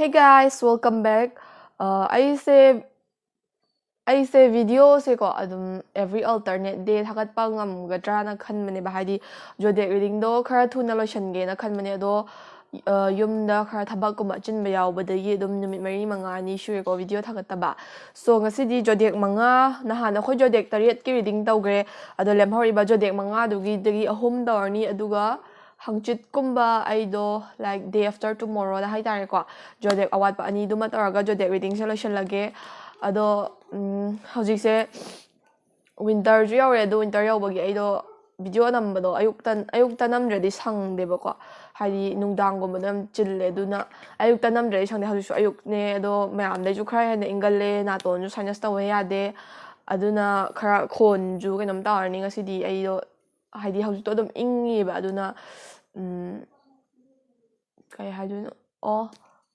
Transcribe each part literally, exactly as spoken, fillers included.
Hey guys, welcome back. ꯑ, ꯑꯩꯁꯦ ꯑꯩꯁꯦ ꯚꯤꯗꯤꯑꯣꯁꯦꯀꯣ ꯑꯗꯨꯝ every alternate day ꯊꯥꯒꯠꯄ ꯉꯝꯒꯗ꯭ꯔꯥꯅ ꯈꯟꯕꯅꯦꯕ, ꯍꯥꯏꯗꯤ ꯖꯣꯗꯦꯛ ꯔꯤꯗꯤꯡꯗꯣ ꯈꯔ ꯊꯨꯅ ꯂꯣꯏꯁꯟꯒꯦꯅ ꯈꯟꯕꯅꯦ, ꯑꯗꯣ ꯑ, ꯌꯨꯝꯗ ꯈꯔ ꯊꯕꯛꯀꯨꯝꯕ ꯑꯆꯤꯟꯕ ꯌꯥꯎꯕꯗꯒꯤ ꯑꯗꯨꯝ ꯅꯨꯃꯤꯠ ꯃꯔꯤ ꯃꯉꯥꯅꯤ ꯁꯨꯔꯦꯀꯣ ꯚꯤꯗꯤꯑꯣ ꯊꯥꯒꯠꯇꯕ꯫ ꯁꯣ ꯉꯁꯤꯗꯤ ꯖꯣꯗꯦꯛ ꯃꯉꯥ, ꯅꯍꯥꯟ ꯑꯩꯈꯣꯏ ꯖꯣꯗꯦꯛ ꯇꯔꯦꯠꯀꯤ ꯔꯤꯗꯤꯡ ꯇꯧꯈ꯭ꯔꯦ, ꯑꯗꯣ ꯂꯦꯝꯍꯧꯔꯤꯕ ꯖꯣꯗꯦꯛ ꯃꯉꯥꯗꯨꯒꯤꯗꯒꯤ ꯑꯍꯨꯝ ꯇꯧꯔꯅꯤ, ꯑꯗꯨꯒ ꯍꯪꯆꯤꯠꯀꯨꯝꯕ ꯑꯩꯗꯣ, like, day after tomorrowꯗ ꯍꯥꯏꯇꯥꯔꯦꯀꯣ, ꯖꯣꯗꯦꯛ ꯑꯋꯥꯠꯄ ꯑꯅꯤꯗꯨꯃ ꯇꯧꯔꯒ ꯖꯣꯗꯦꯛ ꯔꯤꯗꯤꯡꯁꯦ ꯂꯣꯏꯁꯤꯜꯂꯒꯦ꯫ ꯑꯗꯣ ꯎꯝ, ꯍꯧꯖꯤꯛꯁꯦ ꯋꯤꯟꯇꯔꯁꯨ ꯌꯧꯔꯦ, ꯑꯗꯣ ꯋꯤꯟꯇꯔ ꯌꯧꯕꯒꯤ ꯑꯩꯗꯣ ꯚꯤꯗꯤꯑꯣ ꯅꯝꯕꯗꯣ ꯑꯌꯨꯛꯇ ꯑꯌꯨꯛꯇ ꯅꯝꯗ꯭ꯔꯗꯤ ꯁꯪꯗꯦꯕꯀꯣ, ꯍꯥꯏꯗꯤ ꯅꯨꯡꯗꯥꯡꯒꯨꯝꯕꯗ ꯌꯥꯝ ꯆꯤꯜꯂꯦ, ꯑꯗꯨꯅ ꯑꯌꯨꯛꯇ ꯅꯝꯗ꯭ꯔꯗꯤ ꯁꯪꯗꯦ꯫ ꯍꯧꯖꯤꯛꯁꯨ ꯑꯌꯨꯛꯅꯦ, ꯑꯗꯣ ꯃꯌꯥꯝꯗꯩꯁꯨ ꯈꯔ ꯍꯦꯟꯅ ꯏꯪꯒꯜꯂꯦ, ꯅꯥꯇꯣꯟꯁꯨ ꯁꯥꯏꯅꯁ ꯇꯧꯕ ꯌꯥꯗꯦ, ꯑꯗꯨꯅ ꯈꯔ ꯈꯣꯟꯁꯨ ꯀꯩꯅꯣꯝ ꯇꯧꯔꯅꯤ ꯉꯁꯤꯗꯤ꯫ ꯑꯩꯗꯣ ꯍꯥꯏꯗꯤ ꯍꯧꯖꯤꯛꯇꯣ ꯑꯗꯨꯝ ꯏꯪꯉꯤꯕ, ꯑꯗꯨꯅ ꯎꯝ, ꯀꯩ ꯍꯥꯏꯗꯣꯏꯅꯣ, ꯑꯣ,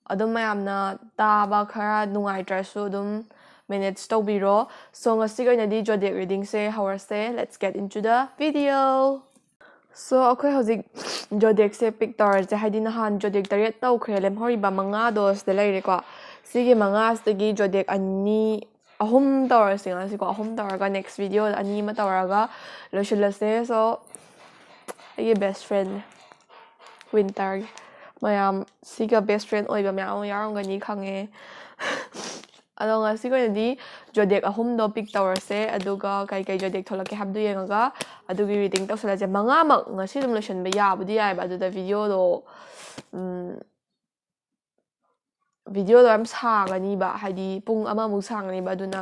ꯑꯗꯨꯝ ꯃꯌꯥꯝꯅ ꯇꯥꯕ ꯈꯔ ꯅꯨꯡꯉꯥꯏꯇ꯭ꯔꯁꯨ ꯑꯗꯨꯝ ꯃꯦꯅꯦꯖ ꯇꯧꯕꯤꯔꯣ꯫ ꯁꯣ ꯉꯁꯤꯒꯤ ꯑꯣꯏꯅꯗꯤ ꯖꯣꯗꯦꯛ ꯔꯤꯗꯤꯡꯁꯦ ꯍꯧꯔꯁꯦ, let's get into the video꯫ ꯁꯣ ꯑꯩꯈꯣꯏ ꯍꯧꯖꯤꯛ ꯖꯣꯗꯦꯛꯁꯦ ꯄꯤꯛ ꯇꯧꯔꯁꯦ, ꯍꯥꯏꯗꯤ ꯅꯍꯥꯟ ꯖꯣꯗꯦꯛ ꯇꯔꯦꯠ ꯇꯧꯈ꯭ꯔꯦ, ꯂꯦꯝꯍꯧꯔꯤꯕ ꯃꯉꯥꯗꯣ ꯁꯤꯗ ꯂꯩꯔꯦꯀꯣ꯫ ꯁꯤꯒꯤ ꯃꯉꯥꯁꯤꯗꯒꯤ ꯖꯣꯗꯦꯛ ꯑꯅꯤ, ꯑꯍꯨꯝ ꯇꯧꯔꯁꯤ ꯉꯁꯤꯀꯣ, ꯑꯍꯨꯝ ꯇꯧꯔꯒ ꯅꯦꯛꯁ ꯚꯤꯗꯤꯑꯣꯗ ꯑꯅꯤ ꯑꯃ ꯇꯧꯔꯒ ꯂꯣꯏꯁꯤꯜꯂꯁꯦ꯫ ꯁꯣ ꯑꯩꯒꯤ ꯕꯦꯁ ꯐ꯭ꯔꯦꯟ ꯋꯤꯟꯇꯔꯒꯤ, ꯃꯌꯥꯝ ꯁꯤꯒ ꯕꯦꯁ ꯐ꯭ꯔꯦꯟ ꯑꯣꯏꯕ ꯃꯌꯥꯝ ꯑꯃ ꯌꯥꯎꯔꯝꯒꯅꯤ ꯈꯪꯉꯦ꯫ ꯑꯗꯣ ꯉꯁꯤꯒꯤ ꯑꯣꯏꯅꯗꯤ ꯖꯣꯗꯦꯛ ꯑꯍꯨꯝꯗꯣ ꯄꯤꯛ ꯇꯧꯔꯁꯦ, ꯑꯗꯨꯒ ꯀꯩ ꯀꯩ ꯖꯣꯗꯦꯛ ꯊꯣꯛꯂꯛꯀꯦ ꯍꯥꯏꯕꯗꯨ ꯌꯦꯡꯉꯒ ꯑꯗꯨꯒꯤ ꯔꯤꯗꯤꯡ ꯇꯧꯁꯜꯂꯁꯦ꯫ ꯃꯉꯥꯃꯛ ꯉꯁꯤ ꯑꯗꯨꯝ ꯂꯣꯏꯁꯤꯟꯕ ꯌꯥꯕꯨꯗꯤ ꯌꯥꯏꯑꯕ, ꯑꯗꯨꯗ ꯚꯤꯗꯤꯑꯣꯗꯣ ꯎꯝ, ꯚꯤꯗꯤꯑꯣꯗꯣ ꯌꯥꯝ ꯁꯥꯡꯉꯅꯤꯕ, ꯍꯥꯏꯗꯤ ꯄꯨꯡ ꯑꯃꯃꯨꯛ ꯁꯥꯡꯉꯅꯤꯕ, ꯑꯗꯨꯅ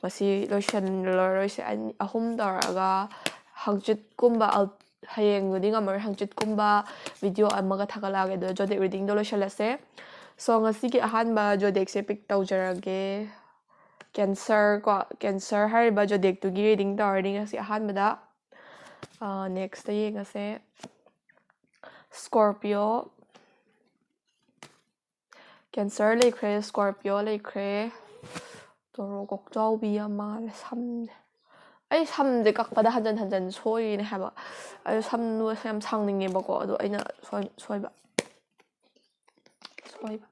ꯉꯁꯤ ꯂꯣꯏꯁꯤꯜꯂꯔꯣꯏꯁꯦ꯫ ꯑꯅꯤ ꯑꯍꯨꯝ ꯇꯧꯔꯒ ꯍꯪꯆꯤꯠꯀꯨꯝꯕ ꯑꯜ- ꯍꯌꯦꯡꯕꯨꯗꯤ ꯉꯝꯃꯔꯣꯏ, ꯍꯪꯆꯤꯠꯀꯨꯝꯕ ꯚꯤꯗꯤꯑꯣ ꯑꯃꯒ ꯊꯥꯒꯠꯂꯛꯑꯒꯦ꯫ ꯑꯗꯨꯗ ꯖꯣꯗꯦꯛ ꯔꯤꯗꯤꯡꯗꯣ ꯂꯣꯏꯁꯤꯜꯂꯁꯦ꯫ ꯁꯣ ꯉꯁꯤꯒꯤ ꯑꯍꯥꯟꯕ ꯖꯣꯗꯦꯛꯁꯦ ꯄꯤꯛ ꯇꯧꯖꯔꯒꯦ꯫ ꯀꯦꯟꯁꯔ ꯀꯣ, ꯀꯦꯟꯁꯔ ꯍꯥꯏꯔꯤꯕ ꯖꯣꯗꯦꯛꯇꯨꯒꯤ ꯔꯤꯗꯤꯡ ꯇꯧꯔꯅꯤ ꯉꯁꯤ ꯑꯍꯥꯟꯕꯗ꯫ ꯅꯦꯛꯁꯇ ꯌꯦꯡꯉꯁꯦ꯫ ꯁ꯭ꯀꯣꯔꯄꯤꯌꯣ, ꯀꯦꯟꯁꯔ ꯂꯩꯈ꯭ꯔꯦ, ꯁ꯭ꯀꯣꯔꯄꯤꯌꯣ ꯂꯩꯈ꯭ꯔꯦ꯫ ꯇꯣꯔꯣ ꯀꯣꯛꯆꯥꯎꯕꯤ ꯌꯥꯝ ꯃꯥꯜꯂꯦ ꯁꯝꯁꯦ꯫ ꯑꯩ ꯁꯝꯁꯦ ꯀꯛꯄꯗ ꯍꯟꯖꯟ ꯍꯟꯖꯟ ꯁꯣꯏꯔꯤꯅꯦ ꯍꯥꯏꯕ꯫ ꯑꯩ ꯁꯝ ꯌꯥꯝ ꯁꯥꯡꯅꯤꯡꯉꯦꯕꯀꯣ, ꯑꯗꯣ ꯑꯩꯅ ꯁꯣꯏ- ꯁꯣꯏꯕ꯫ ꯁꯣꯏꯕ꯫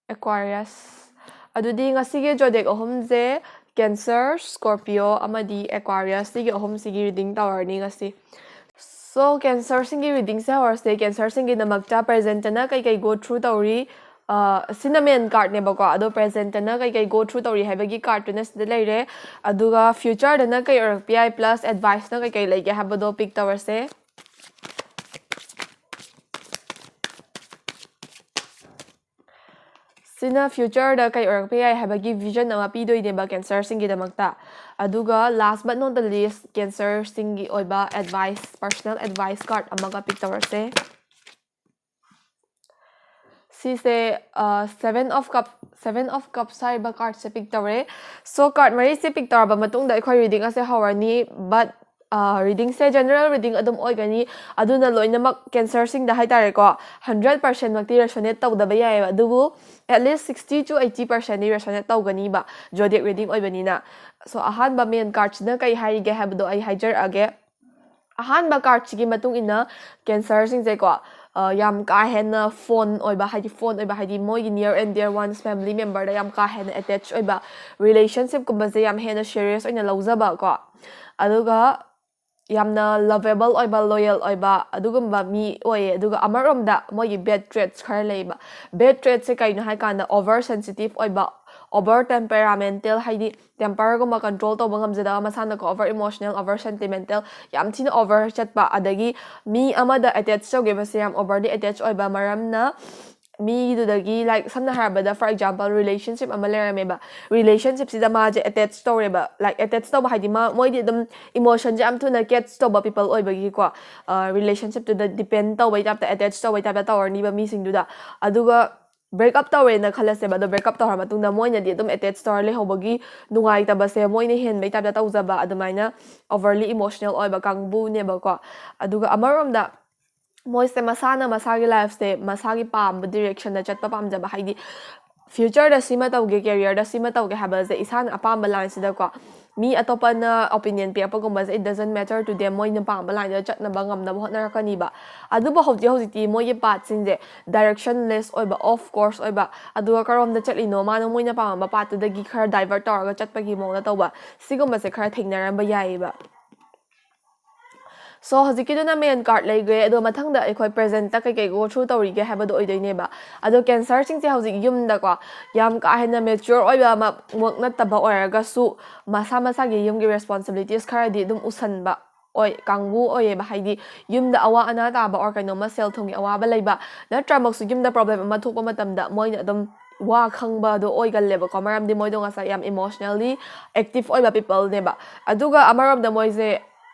Aquarius. ꯑꯗꯨꯗꯤ ꯉꯁꯤꯒꯤ zodiac ꯑꯍꯨꯝꯁꯦ Cancer, Scorpio ꯑꯃꯗꯤ Aquarius, ꯁꯤꯒꯤ ꯑꯍꯨꯝꯁꯤꯒꯤ reading ꯇꯧꯔꯅꯤ ꯉꯁꯤ꯫ So, Cancerꯁꯤꯡꯒꯤ readingꯁꯦ ꯍꯧꯔꯁꯦ꯫ Cancerꯁꯤꯡꯒꯤꯗꯃꯛꯇ presentꯇꯅ ꯀꯩꯀꯩ go through ꯇꯧꯔꯤ, ꯑ, ꯁꯤꯅ main cardꯅꯦꯕꯀꯣ, ꯑꯗꯣ presentꯇꯅ ꯀꯩꯀꯩ go through ꯇꯧꯔꯤ ꯍꯥꯏꯕꯒꯤ cardꯇꯨꯅ ꯁꯤꯗ ꯂꯩꯔꯦ꯫ ꯑꯗꯨꯒ futureꯗꯅ ꯀꯩ ꯑꯣꯏꯔꯛꯄ ꯌꯥꯏ, plus adviceꯅ ꯀꯩꯀꯩ ꯂꯩꯒꯦ ꯍꯥꯏꯕꯗꯣ pick ꯇꯧꯔꯁꯦ꯫ ꯁꯤꯅ futureꯗ ꯀꯩ ꯑꯣꯏꯔꯛꯄ ꯌꯥꯏ ꯍꯥꯏꯕꯒꯤ vision ꯑꯃ ꯄꯤꯗꯣꯏꯅꯦꯕ Cancerꯁꯤꯡꯒꯤꯗꯃꯛꯇ꯫ ꯑꯗꯨꯒ last but not the least, Cancerꯁꯤꯡꯒꯤ ꯑꯣꯏꯕ advice, personal advice card ꯑꯃꯒ pick ꯇꯧꯔꯁꯦ꯫ ꯁꯤꯁꯦ, ꯑ, Seven of Cup, Seven of Cups ꯍꯥꯏꯔꯤꯕ cardꯁꯦ pick ꯇꯧꯔꯦ꯫ So, card ꯃꯔꯤꯁꯦ pick ꯇꯧꯔꯕ ꯃꯇꯨꯡꯗ ꯑꯩꯈꯣꯏ reading ꯑꯁꯦ ꯍꯧꯔꯅꯤ꯫ But, ꯑ, readingꯁꯦ general reading ꯑꯗꯨꯝ ꯑꯣꯏꯒꯅꯤ꯫ ꯑꯗꯨꯅ ꯂꯣꯏꯅꯃꯛ Cancerꯁꯤꯡꯗ ꯍꯥꯏꯇꯥꯔꯦꯀꯣ, hundred percentꯃꯛꯇꯤ resonate ꯇꯧꯗꯕ ꯌꯥꯏꯑꯕ꯫ ꯑꯗꯨꯕꯨ at least sixty to eighty percentꯗꯤ resonate ꯇꯧꯒꯅꯤꯕ, zodiac reading ꯑꯣꯏꯕꯅꯤꯅ꯫ So, ꯑꯍꯥꯟꯕ main cardꯁꯤꯅ ꯀꯩ ꯍꯥꯏꯔꯤꯒꯦ ꯍꯥꯏꯕꯗꯣ ꯑꯩ ꯍꯥꯏꯖꯔꯛꯑꯒꯦ꯫ ꯑꯍꯥꯟꯕ cardꯁꯤꯒꯤ ꯃꯇꯨꯡ ꯏꯟꯅ Cancerꯁꯤꯡꯁꯦꯀꯣ, ꯑ, ꯌꯥꯝ ꯀꯥ ꯍꯦꯟꯅ fond ꯑꯣꯏꯕ, ꯍꯥꯏꯗꯤ fond ꯑꯣꯏꯕ ꯍꯥꯏꯗꯤ ꯃꯣꯏꯒꯤ near and dear ones, family memberꯗ ꯌꯥꯝ ꯀꯥ ꯍꯦꯟꯅ attach ꯑꯣꯏꯕ, relationshipꯀꯨꯝꯕꯁꯦ ꯌꯥꯝ ꯍꯦꯟꯅ serious ꯑꯣꯏꯅ ꯂꯧꯖꯕ ꯀꯣ, ꯑꯗꯨꯒ ꯌꯥꯝꯅ lovable ꯑꯣꯏꯕ, loyal ꯑꯣꯏꯕ ꯑꯗꯨꯒꯨꯝꯕ ꯃꯤ ꯑꯣꯏꯌꯦ꯫ ꯑꯗꯨꯒ ꯑꯃꯔꯣꯝꯗ ꯃꯣꯏꯒꯤ bad traits ꯈꯔ ꯂꯩꯕ꯫ Bad traitsꯁꯦ ꯀꯩꯅꯣ ꯍꯥꯏꯀꯥꯟꯗ over sensitive ꯑꯣꯏꯕ, over temperamental, ꯍꯥꯏꯗꯤ temperꯒꯨꯝꯕ control ꯇꯧꯕ ꯉꯝꯖꯗꯕ, ꯃꯁꯥꯅꯀꯣ over emotional, over sentimental, ꯌꯥꯝ ꯊꯤꯅ over ꯆꯠꯄ, ꯑꯗꯒꯤ ꯃꯤ ꯑꯃꯗ attach ꯇꯧꯈꯤꯕꯁꯦ ꯌꯥꯝ overly attach ꯑꯣꯏꯕ ꯃꯔꯝꯅ ꯃꯤꯗꯨꯗꯒꯤ, like, ꯁꯝꯅ ꯍꯥꯏꯔꯕꯗ, for example, relationship ꯑꯃ ꯂꯩꯔꯝꯃꯦꯕ, relationshipꯁꯤꯗ ꯃꯥꯁꯦ attach ꯇꯧꯔꯦꯕ, like, attach ꯇꯧꯕ ꯍꯥꯏꯗꯤ ꯃꯥ, ꯃꯣꯏꯗꯤ ꯑꯗꯨꯝ emotionꯁꯦ ꯌꯥꯝ ꯊꯨꯅ catch ꯇꯧꯕ people ꯑꯣꯏꯕꯒꯤꯀꯣ, ꯑ, relationshipꯇꯨꯗ depend ꯇꯧꯕꯩ typeꯇ, attach ꯇꯧꯕꯩ typeꯇ ꯇꯧꯔꯅꯤꯕ ꯃꯤꯁꯤꯡꯗꯨꯗ꯫ ꯑꯗꯨꯒ break up ꯇꯧꯔꯦꯅ ꯈꯜꯂꯁꯦꯕ, ꯑꯗꯣ break up ꯇꯧꯔ ꯃꯇꯨꯡꯗ ꯃꯣꯏꯅꯗꯤ ꯑꯗꯨꯝ attach ꯇꯧꯔ ꯂꯩꯍꯧꯕꯒꯤ ꯅꯨꯡꯉꯥꯏꯇꯕꯁꯦ ꯃꯣꯏꯅ ꯍꯦꯟꯕꯩ typeꯇ ꯇꯧꯖꯕ, ꯑꯗꯨꯃꯥꯏꯅ overly emotional ꯑꯣꯏꯕ ꯀꯥꯡꯕꯨꯅꯦꯕꯀꯣ꯫ ꯑꯗꯨꯒ ꯑꯃꯔꯣꯝꯗ ꯃꯣꯏꯁꯦ ꯃꯁꯥꯅ ꯃꯁꯥꯒꯤ lifeꯁꯦ ꯃꯁꯥꯒꯤ ꯄꯥꯝꯕ directionꯗ ꯆꯠꯄ ꯄꯥꯝꯖꯕ, ꯍꯥꯏꯗꯤ futureꯗ ꯁꯤꯃ ꯇꯧꯒꯦ, careerꯗ ꯁꯤꯃ ꯇꯧꯒꯦ ꯍꯥꯏꯕꯁꯦ ꯏꯁꯥꯅ ꯑꯄꯥꯝꯕ lineꯁꯤꯗꯀꯣ, ꯃꯤ ꯑꯇꯣꯞꯄꯅ opinion ꯄꯤꯔꯛꯄꯒꯨꯝꯕꯁꯦ, it doesn't matter to them, ꯃꯣꯏꯅ ꯄꯥꯝꯕ ꯂꯥꯏꯟꯗ ꯆꯠꯅꯕ ꯉꯝꯅꯕ ꯍꯣꯠꯅꯔꯛꯀꯅꯤꯕ꯫ ꯑꯗꯨꯕꯨ ꯍꯧꯖꯤꯛ ꯍꯧꯖꯤꯛꯇꯤ ꯃꯣꯏꯒꯤ pathꯁꯤꯡꯁꯦ directionless ꯑꯣꯏꯕ, off course ꯑꯣꯏꯕ, ꯑꯗꯨꯒ ꯀꯔꯣꯝꯗ ꯆꯠꯂꯤꯅꯣ, ꯃꯥꯅ ꯃꯣꯏꯅ ꯄꯥꯝꯕ pathꯇꯨꯗꯒꯤ ꯈꯔ divert ꯇꯧꯔꯒ ꯆꯠꯄꯒꯤ ꯃꯑꯣꯡꯗ ꯇꯧꯕ, ꯁꯤꯒꯨꯝꯕꯁꯦ ꯈꯔ ꯊꯦꯡꯅꯔꯝꯕ ꯌꯥꯏꯌꯦꯕ꯫ So ꯍꯧꯖꯤꯛꯀꯤꯗꯨꯅ main card ꯂꯩꯈ꯭ꯔꯦ꯫ ꯑꯗꯣ ꯃꯊꯪꯗ ꯑꯩꯈꯣꯏ presentꯇ ꯀꯩꯀꯩ go through ꯇꯧꯔꯤꯒꯦ ꯍꯥꯏꯕꯗꯣ ꯑꯣꯏꯗꯣꯏꯅꯦꯕ꯫ ꯑꯗꯣ Cancerꯁꯤꯡꯁꯦ ꯍꯧꯖꯤꯛ ꯌꯨꯝꯗꯀꯣ, ꯌꯥꯝ ꯀꯥ ꯍꯦꯟꯅ mature ꯑꯣꯏꯕ ꯑꯃꯃꯛ ꯅꯠꯇꯕ ꯑꯣꯏꯔꯒꯁꯨ, ꯃꯁꯥ ꯃꯁꯥꯒꯤ ꯌꯨꯝꯒꯤ responsibilities ꯈꯔꯗꯤ ꯑꯗꯨꯝ ꯎꯁꯟꯕ ꯑꯣꯏ, ꯀꯥꯡꯕꯨ ꯑꯣꯏꯌꯦꯕ꯫ ꯍꯥꯏꯗꯤ ꯌꯨꯝꯗ ꯑꯋꯥ ꯑꯅꯥ ꯇꯥꯕ or ꯀꯩꯅꯣꯝꯃ, ꯁꯦꯜ ꯊꯨꯝꯒꯤ ꯑꯋꯥꯕ ꯂꯩꯕ ꯅꯠꯇ꯭ꯔꯃꯛꯁꯨ, ꯌꯨꯝꯗ problem ꯑꯃ ꯊꯣꯛꯄ ꯃꯇꯝꯗ ꯃꯣꯏꯅ ꯑꯗꯨꯝ ꯋꯥ ꯈꯪꯕꯗꯣ ꯑꯣꯏꯒꯜꯂꯦꯕꯀꯣ꯫ ꯃꯔꯝꯗꯤ ꯃꯣꯏꯗꯣ ꯉꯁꯥꯏ ꯌꯥꯝ emotionally active ꯑꯣꯏꯕ peopleꯅꯦꯕ꯫ ꯑꯗꯨꯒ ꯑꯃꯔꯣꯝꯗ ꯃꯣꯏꯁꯦ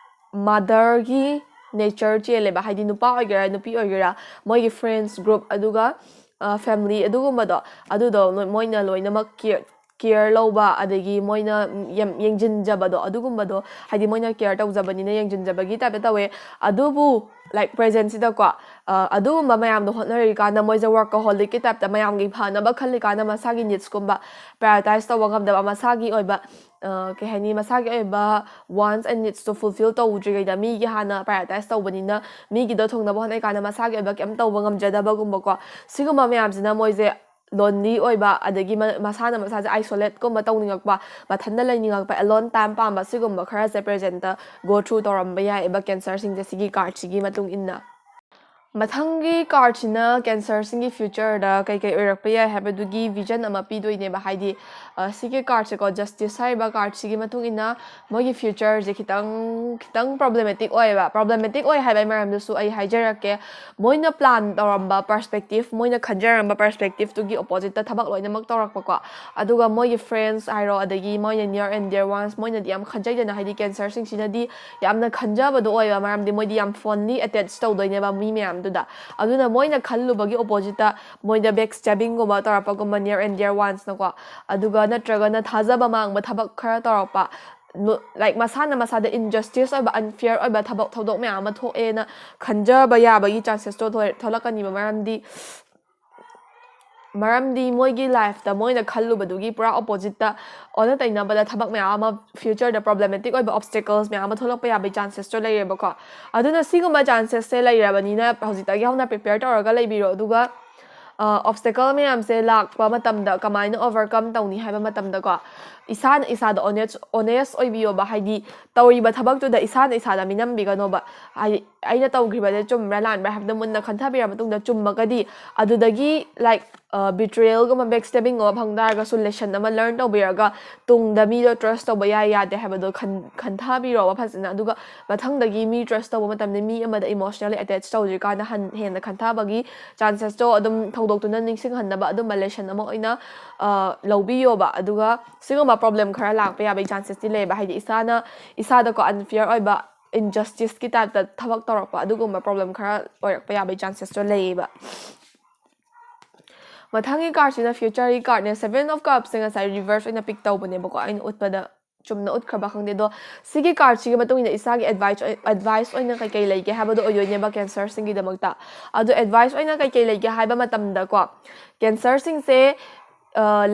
motherꯒꯤ nature ꯆꯦꯜꯂꯦꯕ꯫ ꯍꯥꯏꯗꯤ ꯅꯨꯄꯥ ꯑꯣꯏꯒꯦꯔꯥ ꯅꯨꯄꯤ ꯑꯣꯏꯒꯦꯔꯥ, ꯃꯣꯏꯒꯤ friends group ꯑꯗꯨꯒ family ꯑꯗꯨꯒꯨꯝꯕꯗꯣ, ꯑꯗꯨꯗꯣ ꯂꯣꯏ-, ꯃꯣꯏꯅ ꯂꯣꯏꯅꯃꯛ care, care ꯂꯧꯕ, ꯑꯗꯒꯤ ꯃꯣꯏꯅ ꯌꯥꯝ ꯌꯦꯡꯁꯤꯟꯖꯕꯗꯣ, ꯑꯗꯨꯒꯨꯝꯕꯗꯣ, ꯍꯥꯏꯗꯤ ꯃꯣꯏꯅ care ꯇꯧꯖꯕꯅꯤꯅ ꯌꯦꯡꯁꯤꯟꯖꯕꯒꯤ typeꯇ ꯇꯧꯋꯦ꯫ ꯑꯗꯨꯕꯨ like presentꯁꯤꯗꯀꯣ, ꯑ, ꯑꯗꯨꯒꯨꯝꯕ ꯃꯌꯥꯝꯗꯣ ꯍꯣꯠꯅꯔꯤꯀꯥꯟꯗ ꯃꯣꯏꯁꯦ workaholicꯀꯤ typeꯇ ꯃꯌꯥꯝꯒꯤ ꯐꯅꯕ ꯈꯜꯂꯤꯀꯥꯟꯗ ꯃꯁꯥꯒꯤ needsꯀꯨꯝꯕ prioritize ꯇꯧꯕ ꯉꯝꯗꯕ, ꯃꯁꯥꯒꯤ ꯑꯣꯏꯕ, ꯑ, ꯀꯩ ꯍꯥꯏꯅꯤ, ꯃꯁꯥꯒꯤ ꯑꯣꯏꯕ wants and needsꯇꯣ fulfill ꯇꯧꯗ꯭ꯔꯤꯉꯩꯗ ꯃꯤꯒꯤ ꯍꯥꯟꯅ prioritize ꯇꯧꯕꯅꯤꯅ, ꯃꯤꯒꯤꯗꯣ ꯊꯨꯡꯅꯕ ꯍꯣꯠꯅꯔꯤꯀꯥꯟꯗ ꯃꯁꯥꯒꯤ ꯑꯣꯏꯕ ꯀꯩꯝ ꯇꯧꯕ ꯉꯝꯖꯗꯕꯒꯨꯝꯕꯀꯣ, ꯁꯤꯒꯨꯝꯕ ꯃꯌꯥꯝꯁꯤꯅ ꯃꯣꯏꯁꯦ lonely ꯑꯣꯏꯕ, ꯑꯗꯒꯤ ꯃ-, ꯃꯁꯥꯅ ꯃꯁꯥꯁꯦ isolateꯀꯨꯝꯕ ꯇꯧꯅꯤꯡꯉꯛꯄ, ꯃꯊꯟꯇ ꯂꯩꯅꯤꯡꯉꯛꯄ, alone time ꯄꯥꯝꯕ, ꯁꯤꯒꯨꯝꯕ ꯈꯔꯁꯦ presentꯇ go through ꯇꯧꯔꯝꯕ ꯌꯥꯏꯑꯕ Cancerꯁꯤꯡꯁꯦ ꯁꯤꯒꯤ cardꯁꯤꯒꯤ ꯃꯇꯨꯡ ꯏꯟꯅ꯫ ꯃꯊꯪꯒꯤ cardꯁꯤꯅ Cancerꯁꯤꯡꯒꯤ futureꯗ ꯀꯩꯀꯩ ꯑꯣꯏꯔꯛꯄ ꯌꯥꯏ ꯍꯥꯏꯕꯗꯨꯒꯤ vision ꯑꯃ ꯄꯤꯗꯣꯏꯅꯦꯕ꯫ ꯍꯥꯏꯗꯤ, ꯑ, ꯁꯤꯒꯤ cardꯁꯦꯀꯣ, Justice ꯍꯥꯏꯔꯤꯕ cardꯁꯤꯒꯤ ꯃꯇꯨꯡ ꯏꯟꯅ ꯃꯣꯏꯒꯤ futureꯁꯦ ꯈꯤꯇꯪ, ꯈꯤꯇꯪ problematic ꯑꯣꯏꯌꯦꯕ꯫ Problematic ꯑꯣꯏ ꯍꯥꯏꯕꯒꯤ ꯃꯔꯝꯗꯨꯁꯨ ꯑꯩ ꯍꯥꯏꯖꯔꯛꯀꯦ꯫ ꯃꯣꯏꯅ plan ꯇꯧꯔꯝꯕ perspective, ꯃꯣꯏꯅ ꯈꯟꯖꯔꯝꯕ perspectiveꯇꯨꯒꯤ oppositeꯇ ꯊꯕꯛ ꯂꯣꯏꯅꯃꯛ ꯇꯧꯔꯛꯄꯀꯣ꯫ ꯑꯗꯨꯒ ꯃꯣꯏꯒꯤ friends ꯍꯥꯏꯔꯣ, ꯑꯗꯒꯤ ꯃꯣꯏꯅ near and dear ones, ꯃꯣꯏꯅꯗꯤ ꯌꯥꯝ ꯈꯟꯖꯩꯗꯅ, ꯍꯥꯏꯗꯤ Cancerꯁꯤꯡꯁꯤꯅꯗꯤ ꯌꯥꯝꯅ ꯈꯟꯖꯕꯗꯣ ꯑꯣꯏꯌꯦꯕ, ꯃꯔꯝꯗꯤ ꯃꯣꯏꯗꯤ ꯌꯥꯝ fondly attach ꯇꯧꯗꯣꯏꯅꯦꯕ ꯃꯤ ꯃꯌꯥꯝꯗꯨꯗ꯫ ꯑꯗꯨꯅ ꯃꯣꯏꯅ ꯈꯜꯂꯨꯕꯒꯤ oppositeꯇ ꯃꯣꯏꯗ backstabbingꯒꯨꯝꯕ ꯇꯧꯔꯛꯄꯒꯨꯝꯕ, near and dear onesꯅꯀꯣ, ꯑꯗꯨꯒ ꯅꯠꯇ꯭ꯔꯒꯅ ꯊꯥꯖꯕ ꯃꯥꯡꯕ ꯊꯕꯛ ꯈꯔ ꯇꯧꯔꯛꯄ, ꯅꯨ-, like ꯃꯁꯥꯅ ꯃꯁꯥꯗ injustice ꯑꯣꯏꯕ, unfair ꯑꯣꯏꯕ ꯊꯕꯛ ꯊꯧꯗꯣꯛ ꯃꯌꯥꯝ ꯑꯃ ꯊꯣꯛꯑꯦꯅ ꯈꯟꯖꯕ ꯌꯥꯕꯒꯤ chancesꯇꯣ ꯊꯣꯛ-, ꯊꯣꯛꯂꯛꯀꯅꯤꯕ꯫ ꯃꯔꯝꯗꯤ ꯃꯔꯝꯗꯤ ꯃꯣꯏꯒꯤ ꯂꯥꯏꯐꯇ ꯃꯣꯏꯅ ꯈꯜꯂꯨꯕꯗꯨꯒꯤ ꯄꯨꯔꯥ ꯑꯣꯄꯣꯖꯤꯠꯇ, ꯑꯣꯟꯅ ꯇꯩꯅꯕꯗ ꯊꯕꯛ ꯃꯌꯥꯝ ꯑꯃ, ꯐ꯭ꯌꯨꯆꯔꯗ ꯄ꯭ꯔꯣꯕ꯭ꯂꯦꯃꯦꯇꯤꯛ ꯑꯣꯏꯕ ꯑꯣꯕꯁꯇꯦꯀꯜꯁ ꯃꯌꯥꯝ ꯑꯃ ꯊꯣꯛꯂꯛꯄ ꯌꯥꯕꯒꯤ ꯆꯥꯟꯁꯦꯁꯇꯣ ꯂꯩꯔꯦꯕꯀꯣ꯫ ꯑꯗꯨꯅ ꯁꯤꯒꯨꯝꯕ ꯆꯥꯟꯁꯦꯁꯁꯦ ꯂꯩꯔꯕꯅꯤꯅ ꯍꯧꯖꯤꯛꯇꯒꯤ ꯍꯧꯅ ꯄ꯭ꯔꯤꯄꯦꯌꯔ ꯇꯧꯔꯒ ꯂꯩꯕꯤꯔꯣ꯫ ꯑꯗꯨꯒ ꯑꯣꯕꯁꯇꯦꯀꯜ ꯃꯌꯥꯝꯁꯦ ꯂꯥꯛꯄ ꯃꯇꯝꯗ ꯀꯃꯥꯏꯅ ꯑꯣꯚꯔꯀꯝ ꯇꯧꯅꯤ ꯍꯥꯏꯕ ꯃꯇꯝꯗꯀꯣ, ꯏꯁꯥꯅ ꯏꯁꯥꯗ ꯑꯣꯅꯦꯁ ꯑꯣꯅꯦꯁ ꯑꯣꯏꯕꯤꯌꯣꯕ꯫ ꯍꯥꯏꯗꯤ ꯇꯧꯔꯤꯕ ꯊꯕꯛꯇꯨꯗ ꯏꯁꯥꯅ ꯏꯁꯥꯗ ꯃꯤꯅꯝꯕꯤꯒꯅꯣꯕ꯫ ꯍꯥꯏꯗꯤ ꯑꯩꯅ ꯇꯧꯈ꯭ꯔꯤꯕꯁꯦ ꯆꯨꯝꯕ꯭ꯔꯥ ꯂꯥꯟꯕ꯭ꯔꯥ ꯍꯥꯏꯕꯗꯣ ꯃꯨꯟꯅ ꯈꯟꯊꯕꯤꯔ ꯃꯇꯨꯡꯗ ꯆꯨꯝꯃꯒꯗꯤ ꯑꯗꯨꯗꯒꯤ, ꯂꯥꯏꯛ, ꯕꯤꯇ꯭ꯔꯦꯌꯦꯜꯒꯨꯝꯕ, ꯕꯦꯛꯁꯇꯦꯕꯤꯡꯒꯨꯝꯕ ꯐꯪ ꯇꯥꯔꯒꯁꯨ ꯂꯦꯁꯟ ꯑꯃ ꯂꯔꯟ ꯇꯧꯕꯤꯔꯒ ꯇꯨꯡꯗ ꯃꯤꯗꯣ ꯇ꯭ꯔꯁ ꯇꯧꯕ ꯌꯥꯏ ꯌꯥꯗꯦ ꯍꯥꯏꯕꯗꯣ ꯈꯟ ꯈꯟꯊꯕꯤꯔꯣꯕ ꯐꯖꯅ꯫ ꯑꯗꯨꯒ ꯃꯊꯪꯗꯒꯤ ꯃꯤ ꯇ꯭ꯔꯁ ꯇꯧꯕ ꯃꯇꯝꯗ ꯃꯤ ꯑꯃꯗ ꯏꯃꯣꯁꯅꯦꯜꯂꯤ ꯑꯦꯇꯦꯆ ꯇꯧꯗ꯭ꯔꯤꯀꯥꯟꯗ ꯍꯟ ꯍꯦꯟꯅ ꯈꯟꯊꯕꯒꯤ ꯆꯥꯟꯁꯦꯁꯇꯣ ꯑꯗꯨꯝ ꯊꯧꯗꯣꯛꯇꯨꯅ ꯅꯤꯡꯁꯤꯡꯍꯟꯅꯕ ꯑꯗꯨꯝꯕ ꯂꯦꯁꯟ ꯑꯃ ꯑꯣꯏꯅ ꯑ, ꯂꯧꯕꯤꯌꯣꯕ꯫ ꯑꯗꯨꯒ ꯁꯤꯒꯨꯝꯕ ꯄ꯭ꯔꯣꯕ꯭ꯂꯦꯝ ꯈꯔ ꯂꯥꯛꯄ ꯌꯥꯕꯒꯤ ꯆꯥꯟꯁꯦꯁꯇꯤ ꯂꯩꯌꯦꯕ꯫ ꯍꯥꯏꯗꯤ ꯏꯁꯥꯅ ꯏꯁꯥꯗꯀꯣ ꯑꯟꯐꯤꯌꯔ ꯑꯣꯏꯕ, ꯏꯟꯖꯁꯇꯤꯁꯀꯤ ꯇꯥꯏꯞꯇ ꯊꯕꯛ ꯇꯧꯔꯛꯄ, ꯑꯗꯨꯒꯨꯝꯕ ꯄ꯭ꯔꯣꯕ꯭ꯂꯦꯝ ꯈꯔ ꯑꯣꯏꯔꯛꯄ ꯌꯥꯕꯒꯤ ꯆꯥꯟꯁꯦꯁꯇꯣ ꯂꯩꯌꯦꯕ꯫ ꯃꯊꯪꯒꯤ ꯀꯥꯔꯠꯁꯤꯅ ꯐ꯭ꯌꯨꯆꯔꯒꯤ ꯀꯥꯔꯠꯅꯦ꯫ ꯁꯦꯚꯦꯟ ꯑꯣꯐ ꯀꯞꯁꯦ ꯉꯁꯥꯏ ꯔꯤꯚꯔꯁ ꯑꯣꯏꯅ ꯄꯤꯛ ꯇꯧꯕꯅꯦꯕꯀꯣ, ꯑꯩꯅ ꯎꯠꯄꯗ ꯆꯨꯝꯅ ꯎꯠꯈ꯭ꯔꯕ ꯈꯪꯗꯦ꯫ ꯑꯗꯣ ꯁꯤꯒꯤ ꯀꯥꯔꯠꯁꯤꯒꯤ ꯃꯇꯨꯡ ꯏꯟꯅ ꯏꯁꯥꯒꯤ ꯑꯦꯗꯚꯥꯏꯁ ꯑꯦꯗꯚꯥꯏꯁ ꯑꯣꯏꯅ ꯀꯩꯀꯩ ꯂꯩꯒꯦ ꯍꯥꯏꯕꯗꯣ ꯑꯣꯏꯗꯣꯏꯅꯦꯕ ꯀꯦꯟꯁꯔꯁꯤꯡꯒꯤꯗꯃꯛꯇ꯫ ꯑꯗꯣ ꯑꯦꯗꯚꯥꯏꯁ ꯑꯣꯏꯅ ꯀꯩꯀꯩ ꯂꯩꯒꯦ ꯍꯥꯏꯕ ꯃꯇꯝꯗꯀꯣ, ꯀꯦꯟꯁꯔꯁꯤꯡꯁꯦ,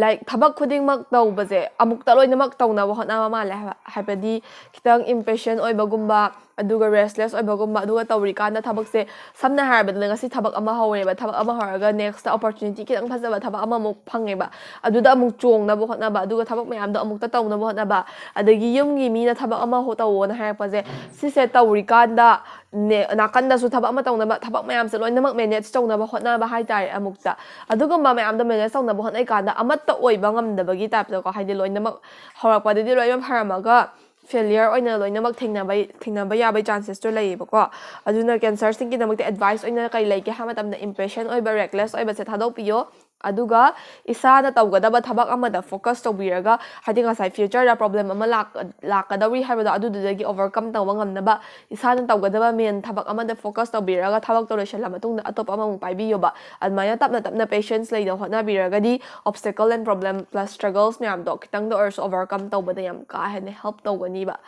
ꯂꯥꯏꯛ, ꯊꯕꯛ ꯈꯨꯗꯤꯡꯃꯛ ꯇꯧꯕꯁꯦ ꯑꯃꯨꯛꯇ ꯂꯣꯏꯅꯃꯛ ꯇꯧꯅꯕ ꯍꯣꯠꯅꯕ ꯃꯥꯜꯂꯦ ꯍꯥꯏꯕ꯫ ꯍꯥꯏꯕꯗꯤ ꯈꯤꯇꯪ ꯏꯝꯄꯦꯁꯦꯟ ꯑꯣꯏꯕꯒꯨꯝꯕ, ꯑꯗꯨꯒ ꯔꯦꯁꯂꯦꯁ ꯑꯣꯏꯕꯒꯨꯝꯕ, ꯑꯗꯨꯒ ꯇꯧꯔꯤꯀꯥꯟꯗ ꯊꯕꯛꯁꯦ, ꯁꯝꯅ ꯍꯥꯏꯔꯕꯗ ꯉꯁꯤ ꯊꯕꯛ ꯑꯃ ꯍꯧꯔꯦꯕ, ꯊꯕꯛ ꯑꯃ ꯍꯧꯔꯒ ꯅꯦꯛꯁꯇ ꯑꯣꯄꯣꯔꯆꯨꯅꯤꯇꯤ ꯈꯤꯇꯪ ꯐꯖꯕ ꯊꯕꯛ ꯑꯃꯃꯨꯛ ꯐꯪꯉꯦꯕ, ꯑꯗꯨꯗ ꯑꯃꯨꯛ ꯆꯣꯡꯅꯕ ꯍꯣꯠꯅꯕ, ꯑꯗꯨꯒ ꯊꯕꯛ ꯃꯌꯥꯝꯗꯣ ꯑꯃꯨꯛꯇ ꯇꯧꯅꯕ ꯍꯣꯠꯅꯕ, ꯑꯗꯒꯤ ꯌꯨꯝꯒꯤ ꯃꯤꯅ ꯊꯕꯛ ꯑꯃ ꯍꯣ- ꯇꯧꯋꯣꯅ ꯍꯥꯏꯔꯛꯄꯁꯦ, ꯁꯤꯁꯦ ꯇꯧꯔꯤꯀꯥꯟꯗ ꯅꯦ- ꯅꯥꯀꯟꯗꯁꯨ ꯊꯕꯛ ꯑꯃ ꯇꯧꯅꯕ, ꯊꯕꯛ ꯃꯌꯥꯝꯁꯦ ꯂꯣꯏꯅꯃꯛ ꯃꯦꯅꯦꯖ ꯇꯧꯅꯕ ꯍꯣꯠꯅꯕ ꯍꯥꯏꯇꯥꯔꯦ꯫ ꯑꯃꯨꯛꯇ ꯑꯗꯨꯒꯨꯝꯕ ꯃꯌꯥꯝꯗꯣ ꯃꯦꯅꯦꯖ ꯇꯧꯅꯕ ꯍꯣꯠꯅꯩꯀꯥꯟꯗ ꯑꯃꯠꯇ ꯑꯣꯏꯕ ꯉꯝꯗꯕꯒꯤ ꯇꯥꯏꯞꯇꯀꯣ, ꯍꯥꯏꯗꯤ ꯂꯣꯏꯅꯃꯛ ꯍꯧꯔꯛꯄꯗꯗꯤ ꯂꯣꯏꯅ ꯐꯔꯝꯃꯒ ꯐꯦꯂꯤꯌꯔ ꯑꯣꯏꯅ ꯂꯣꯏꯅꯃꯛ ꯊꯦꯡꯅꯕ ꯊꯦꯡꯅꯕ ꯌꯥꯕꯒꯤ ꯆꯥꯟꯁꯦꯁꯇꯣ ꯂꯩꯌꯦꯕꯀꯣ꯫ ꯑꯗꯨꯅ ꯀꯦꯟꯁꯔꯁꯤꯡꯒꯤꯗꯃꯛꯇ ꯑꯦꯗꯚꯥꯏꯁ ꯑꯣꯏꯅ ꯀꯩ ꯂꯩꯒꯦ ꯍꯥꯏꯕ ꯃꯇꯝꯗ, ꯏꯝꯄꯦꯁꯦꯟ ꯑꯣꯏꯕ, ꯔꯦꯛꯂꯦꯁ ꯑꯣꯏꯕꯁꯦ ꯊꯥꯗꯣꯛꯄꯤꯌꯣ꯫ ꯑꯗꯨꯒ ꯏꯁꯥꯅ ꯇꯧꯒꯗꯕ ꯊꯕꯛ ꯑꯃꯗ ꯐꯣꯀꯁ ꯇꯧꯕꯤꯔꯒ, ꯍꯥꯏꯗꯤ ꯉꯁꯥꯏ ꯐ꯭ꯌꯨꯆꯔꯗ ꯄ꯭ꯔꯣꯕ꯭ꯂꯦꯝ ꯑꯃ ꯂꯥꯛ ꯂꯥꯛꯀꯗꯧꯔꯤ ꯍꯥꯏꯕꯗꯣ, ꯑꯗꯨꯗꯨꯗꯒꯤ ꯑꯣꯚꯔꯀꯝ ꯇꯧꯕ ꯉꯝꯅꯕ ꯏꯁꯥꯅ ꯇꯧꯒꯗꯕ ꯃꯦꯟ ꯊꯕꯛ ꯑꯃꯗ ꯐꯣꯀꯁ ꯇꯧꯕꯤꯔꯒ ꯊꯕꯛꯇꯣ ꯂꯣꯏꯁꯤꯜꯂ ꯃꯇꯨꯡꯗ ꯑꯇꯣꯞꯄ ꯑꯃꯃꯨꯛ ꯄꯥꯏꯕꯤꯌꯣꯕ꯫ ꯑꯗꯨꯃꯥꯏꯅ ꯇꯞꯅ ꯇꯞꯅ ꯄꯦꯁꯦꯟꯁ ꯂꯩꯅ ꯍꯣꯠꯅꯕꯤꯔꯒꯗꯤ obstacle and problem plus struggles ꯃꯌꯥꯝꯗꯣ ꯈꯤꯇꯪꯗ ꯑꯣꯏꯔꯁꯨ ꯑꯣꯚꯔꯀꯝ ꯇꯧꯕꯗ ꯌꯥꯝ ꯀꯥ ꯍꯦꯟꯅ ꯍꯦꯜꯞ ꯇꯧꯒꯅꯤꯕ꯫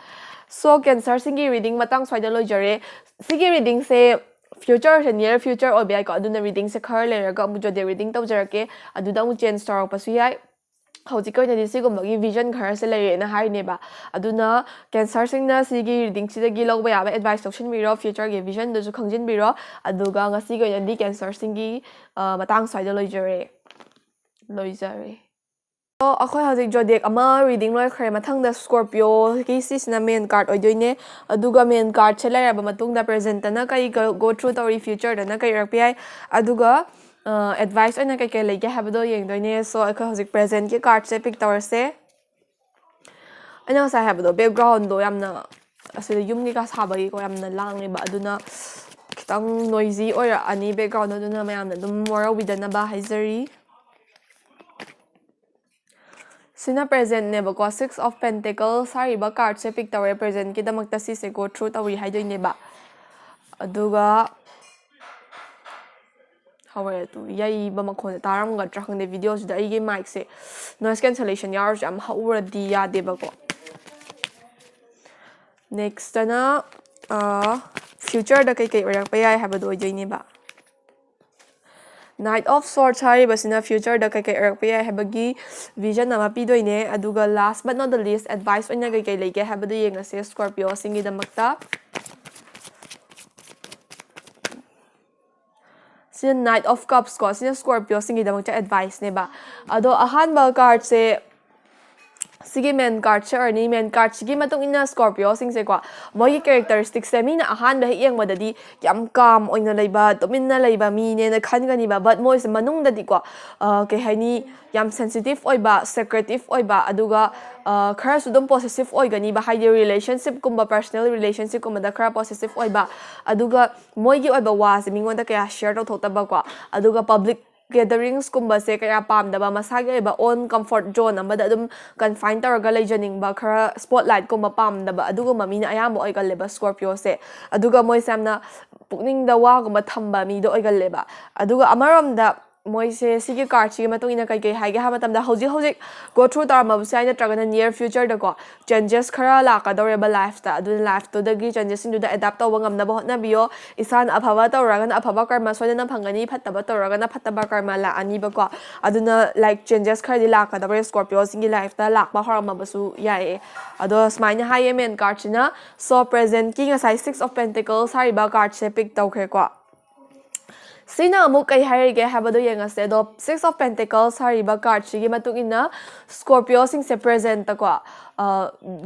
ꯁꯣ, ꯀꯦꯟꯁꯔꯁꯤꯡꯒꯤ ꯔꯤꯗꯤꯡ ꯃꯇꯥꯡ ꯁ꯭ꯋꯥꯏꯗ ꯂꯣꯏꯖꯔꯦ꯫ ꯁꯤꯒꯤ ꯔꯤꯗꯤꯡꯁꯦ future ꯁꯦ near future ꯑꯣꯏꯕ ꯌꯥꯏꯀꯣ꯫ ꯑꯗꯨꯅ reading ꯁꯦ ꯈꯔ ꯂꯩꯔꯒ ꯑꯃꯨꯛ zodiac reading ꯇꯧꯖꯔꯛꯀꯦ꯫ ꯑꯗꯨꯗ ꯑꯃꯨꯛ change ꯇꯧꯔꯛꯄꯁꯨ ꯌꯥꯏ꯫ ꯍꯧꯖꯤꯛꯀꯤ ꯑꯣꯏꯅꯗꯤ ꯁꯤꯒꯨꯝꯕꯒꯤ vision ꯈꯔꯁꯦ ꯂꯩꯔꯦꯅ ꯍꯥꯏꯔꯤꯅꯦꯕ꯫ ꯑꯗꯨꯅ Cancer ꯁꯤꯡꯅ ꯁꯤꯒꯤ reading ꯁꯤꯗꯒꯤ ꯂꯧꯕ ꯌꯥꯕ advice ꯂꯧꯁꯤꯟꯕꯤꯔꯣ, future ꯒꯤ vision ꯗꯨꯁꯨ ꯈꯪꯖꯤꯟꯕꯤꯔꯣ꯫ ꯑꯗꯨꯒ ꯉꯁꯤꯒꯤ ꯑꯣꯏꯅꯗꯤ Cancer ꯁꯤꯡꯒꯤ, ꯑ, ꯃꯇꯥꯡ ꯁ꯭ꯋꯥꯏꯗ ꯂꯣꯏꯖꯔꯦ꯫ ꯂꯣꯏꯖꯔꯦ꯫ ꯑꯣ, ꯑꯩꯈꯣꯏ ꯍꯧꯖꯤꯛ zodiac ꯑꯃ reading ꯂꯣꯏꯈ꯭ꯔꯦ꯫ ꯃꯊꯪꯗ Scorpio ꯒꯤ ꯁꯤꯁꯤꯅ main card ꯑꯣꯏꯗꯣꯏꯅꯦ꯫ ꯑꯗꯨꯒ main card ꯁꯦ ꯂꯩꯔꯕ ꯃꯇꯨꯡꯗ present ꯇꯅ ꯀꯔꯤ go, go through ꯇꯧꯔꯤ, future ꯗꯅ ꯀꯔꯤ ꯑꯣꯏꯔꯛꯄ ꯌꯥꯏ, ꯑꯗꯨꯒ, ꯑ, advice ꯑꯣꯏꯅ ꯀꯩꯀꯩ ꯂꯩꯒꯦ ꯍꯥꯏꯕꯗꯣ ꯌꯦꯡꯗꯣꯏꯅꯦ꯫ So, ꯑꯩꯈꯣꯏ ꯍꯧꯖꯤꯛ present ꯀꯤ card ꯁꯦ pick ꯇꯧꯔꯁꯦ꯫ ꯑꯩꯅ ꯉꯁꯥꯏ ꯍꯥꯏꯕꯗꯣ, background ꯗꯣ ꯌꯥꯝꯅ, ꯑꯁꯤꯗ ꯌꯨꯝ ꯀꯩꯀꯥ ꯁꯥꯕꯒꯤꯀꯣ ꯌꯥꯝꯅ ꯂꯥꯡꯉꯦꯕ, ꯑꯗꯨꯅ ꯈꯤꯇꯪ noisy ꯑꯣꯏꯔꯛꯑꯅꯤ background ꯗꯣ, ꯑꯗꯨꯅ ꯃꯌꯥꯝꯅ ꯑꯗꯨꯝ ꯋꯥꯔꯧꯕꯤꯗꯅꯕ ꯍꯥꯏꯖꯔꯤ꯫ ꯁꯤꯅ present ꯅꯦꯕꯀꯣ, Six of Pentacles ꯍꯥꯏꯔꯤꯕ card ꯁꯦ pick ꯇꯧꯔꯦ꯫ Present ꯀꯤꯗꯃꯛꯇ ꯁꯤꯁꯦ go through ꯇꯧꯔꯤ ꯍꯥꯏꯗꯣꯏꯅꯦꯕ꯫ ꯑꯗꯨꯒ ꯍꯧꯔꯦ꯫ ꯑꯗꯨ ꯌꯩꯕ ꯃꯈꯣꯟꯁꯦ ꯇꯥꯔꯝꯒꯗ꯭ꯔꯥ ꯈꯪꯗꯦ video ꯁꯤꯗ꯫ ꯑꯩꯒꯤ mic ꯁꯦ noise cancellation ꯌꯥꯎꯔꯁꯨ ꯌꯥꯝ ꯍꯧꯔꯗꯤ ꯌꯥꯗꯦꯕꯀꯣ꯫ Next ꯇꯅ, ꯑ, future ꯗ ꯀꯩꯀꯩ ꯑꯣꯏꯔꯛꯄ ꯌꯥꯏ ꯍꯥꯏꯕꯗꯣ ꯑꯣꯏꯗꯣꯏꯅꯦꯕ꯫ Knight of Swords ꯍꯥꯏꯔꯤꯕꯁꯤꯅ future ꯗ ꯀꯩꯀꯩ ꯑꯣꯏꯔꯛꯄ ꯌꯥꯏ ꯍꯥꯏꯕꯒꯤ vision ꯑꯃ ꯄꯤꯗꯣꯏꯅꯦ꯫ ꯑꯗꯨꯒ last but not the least, advice ꯑꯣꯏꯅ ꯀꯩꯀꯩ ꯂꯩꯒꯦ ꯍꯥꯏꯕꯗꯨ ꯌꯦꯡꯉꯁꯦ Scorpio ꯁꯤꯡꯒꯤꯗꯃꯛꯇ꯫ ꯁꯤꯅ Knight of Cups ꯀꯣ, ꯁꯤꯅ Scorpio ꯁꯤꯡꯒꯤꯗꯃꯛꯇ advice ꯅꯦꯕ꯫ ꯑꯗꯣ ꯑꯍꯥꯟꯕ card ꯁꯦ ꯁꯤꯒꯤ main card ꯁꯦ ꯑꯣꯏꯔꯅꯤ꯫ Main card ꯁꯤꯒꯤ ꯃꯇꯨꯡ ꯏꯟꯅ Scorpio ꯁꯤꯡꯁꯦꯀꯣ, ꯃꯣꯏꯒꯤ characteristic ꯁꯦ ꯃꯤꯅ ꯑꯍꯥꯟꯕ ꯍꯦꯛ ꯌꯦꯡꯕꯗꯗꯤ ꯌꯥꯝ calm ꯑꯣꯏꯅ ꯂꯩꯕ, ꯇꯨꯃꯤꯟꯅ ꯂꯩꯕ ꯃꯤꯅꯦꯅ ꯈꯟꯒꯅꯤꯕ, but ꯃꯣꯏꯁꯦ ꯃꯅꯨꯡꯗꯗꯤꯀꯣ, ꯑ, ꯀꯩ ꯍꯥꯏꯅꯤ, ꯌꯥꯝ sensitive ꯑꯣꯏꯕ, secretive ꯑꯣꯏꯕ, ꯑꯗꯨꯒ, ꯑ, ꯈꯔꯁꯨ ꯑꯗꯨꯝ possessive ꯑꯣꯏꯒꯅꯤꯕ, ꯍꯥꯏꯗꯤ relationship ꯀꯨꯝꯕ, personal relationship ꯀꯨꯝꯕꯗ ꯈꯔ possessive ꯑꯣꯏꯕ, ꯑꯗꯨꯒ ꯃꯣꯏꯒꯤ ꯑꯣꯏꯕ ꯋꯥꯁꯦ ꯃꯤꯉꯣꯟꯗ ꯀꯌꯥ share ꯇꯧꯊꯣꯛꯇꯕꯀꯣ, ꯑꯗꯨꯒ public gatherings ꯀꯨꯝꯕꯁꯦ ꯀꯌꯥ ꯄꯥꯝꯗꯕ, ꯃꯁꯥꯒꯤ ꯑꯣꯏꯕ own comfort zone ꯑꯃꯗ ꯑꯗꯨꯝ confine ꯇꯧꯔꯒ ꯂꯩꯖꯅꯤꯡꯕ, ꯈꯔ spotlight ꯀꯨꯝꯕ ꯄꯥꯝꯗꯕ, ꯑꯗꯨꯒꯨꯝꯕ ꯃꯤꯅ ꯑꯌꯥꯝꯕ ꯑꯣꯏꯒꯜꯂꯦꯕ Scorpio ꯁꯦ꯫ ꯑꯗꯨꯒ ꯃꯣꯏꯁꯦ ꯌꯥꯝꯅ ꯄꯨꯛꯅꯤꯡꯗ ꯋꯥꯒꯨꯝꯕ ꯊꯝꯕ ꯃꯤꯗꯣ ꯑꯣꯏꯒꯜꯂꯦꯕ꯫ ꯑꯗꯨꯒ ꯑꯃꯔꯣꯝꯗ ꯃꯣꯏꯁꯦ ꯁꯤꯒꯤ ꯀꯥꯔꯠꯁꯤꯒꯤ ꯃꯇꯨꯡ ꯏꯟꯅ ꯀꯩꯀꯩ ꯍꯥꯏꯒꯦ ꯍꯥꯏꯕ ꯃꯇꯝꯗ, ꯍꯧꯖꯤꯛ ꯍꯧꯖꯤꯛ ꯒꯣ ꯊ꯭ꯔꯨ ꯇꯧꯔꯝꯃꯕꯁꯨ ꯌꯥꯏ, ꯅꯠꯇ꯭ꯔꯒꯅ ꯅꯤꯌꯔ ꯐ꯭ꯌꯨꯆꯔꯗꯀꯣ ꯆꯦꯟꯖꯦꯁ ꯈꯔ ꯂꯥꯛꯀꯗꯧꯔꯦꯕ ꯂꯥꯏꯐꯇ꯫ ꯑꯗꯨꯅ ꯂꯥꯏꯐꯇꯨꯗꯒꯤ ꯆꯦꯟꯖꯦꯁꯁꯤꯡꯗꯨꯗ ꯑꯦꯗꯥꯞ ꯇꯧꯕ ꯉꯝꯅꯕ ꯍꯣꯠꯅꯕꯤꯌꯣ꯫ ꯏꯁꯥꯅ ꯑꯐꯕ ꯇꯧꯔꯒꯅ ꯑꯐꯕ ꯀꯔꯃ ꯁꯣꯏꯗꯅ ꯐꯪꯒꯅꯤ, ꯐꯠꯇꯕ ꯇꯧꯔꯒꯅ ꯐꯠꯇꯕ ꯀꯔꯃ ꯂꯥꯛꯑꯅꯤꯕꯀꯣ꯫ ꯑꯗꯨꯅ, ꯂꯥꯏꯛ, ꯆꯦꯟꯖꯦꯁ ꯈꯔꯗꯤ ꯂꯥꯛꯀꯗꯧꯔꯦ ꯁ꯭ꯀꯣꯔꯄꯤꯌꯣꯁꯤꯡꯒꯤ ꯂꯥꯏꯐꯇ, ꯂꯥꯛꯄ ꯍꯧꯔꯝꯃꯕꯁꯨ ꯌꯥꯏꯌꯦ꯫ ꯑꯗꯣ ꯁꯨꯃꯥꯏꯅ ꯍꯥꯏꯌꯦ ꯃꯦꯟ ꯀꯥꯔꯠꯁꯤꯅ꯫ ꯁꯣ ꯄ꯭ꯔꯦꯖꯦꯟꯠꯀꯤ ꯉꯁꯥꯏ ꯁꯤꯛꯁ ꯑꯣꯐ ꯄꯦꯟꯇꯤꯀꯜꯁ ꯍꯥꯏꯔꯤꯕ ꯀꯥꯔꯠꯁꯦ ꯄꯤꯛ ꯇꯧꯈ꯭ꯔꯦꯀꯣ꯫ ꯁꯤꯅ ꯑꯃꯨꯛ ꯀꯩ ꯍꯥꯏꯔꯤꯒꯦ ꯍꯥꯏꯕꯗꯣ ꯌꯦꯡꯉꯁꯦ꯫ ꯑꯗꯣ ꯁꯤꯛꯁ ꯑꯣꯐ ꯄꯦꯟꯇꯤꯀꯜꯁ ꯍꯥꯏꯔꯤꯕ ꯀꯥꯔꯠꯁꯤꯒꯤ ꯃꯇꯨꯡ ꯏꯟꯅ ꯁ꯭ꯀꯣꯔꯄꯤꯌꯣꯁꯤꯡꯁꯦ ꯄ꯭ꯔꯦꯖꯦꯟꯠꯇꯀꯣ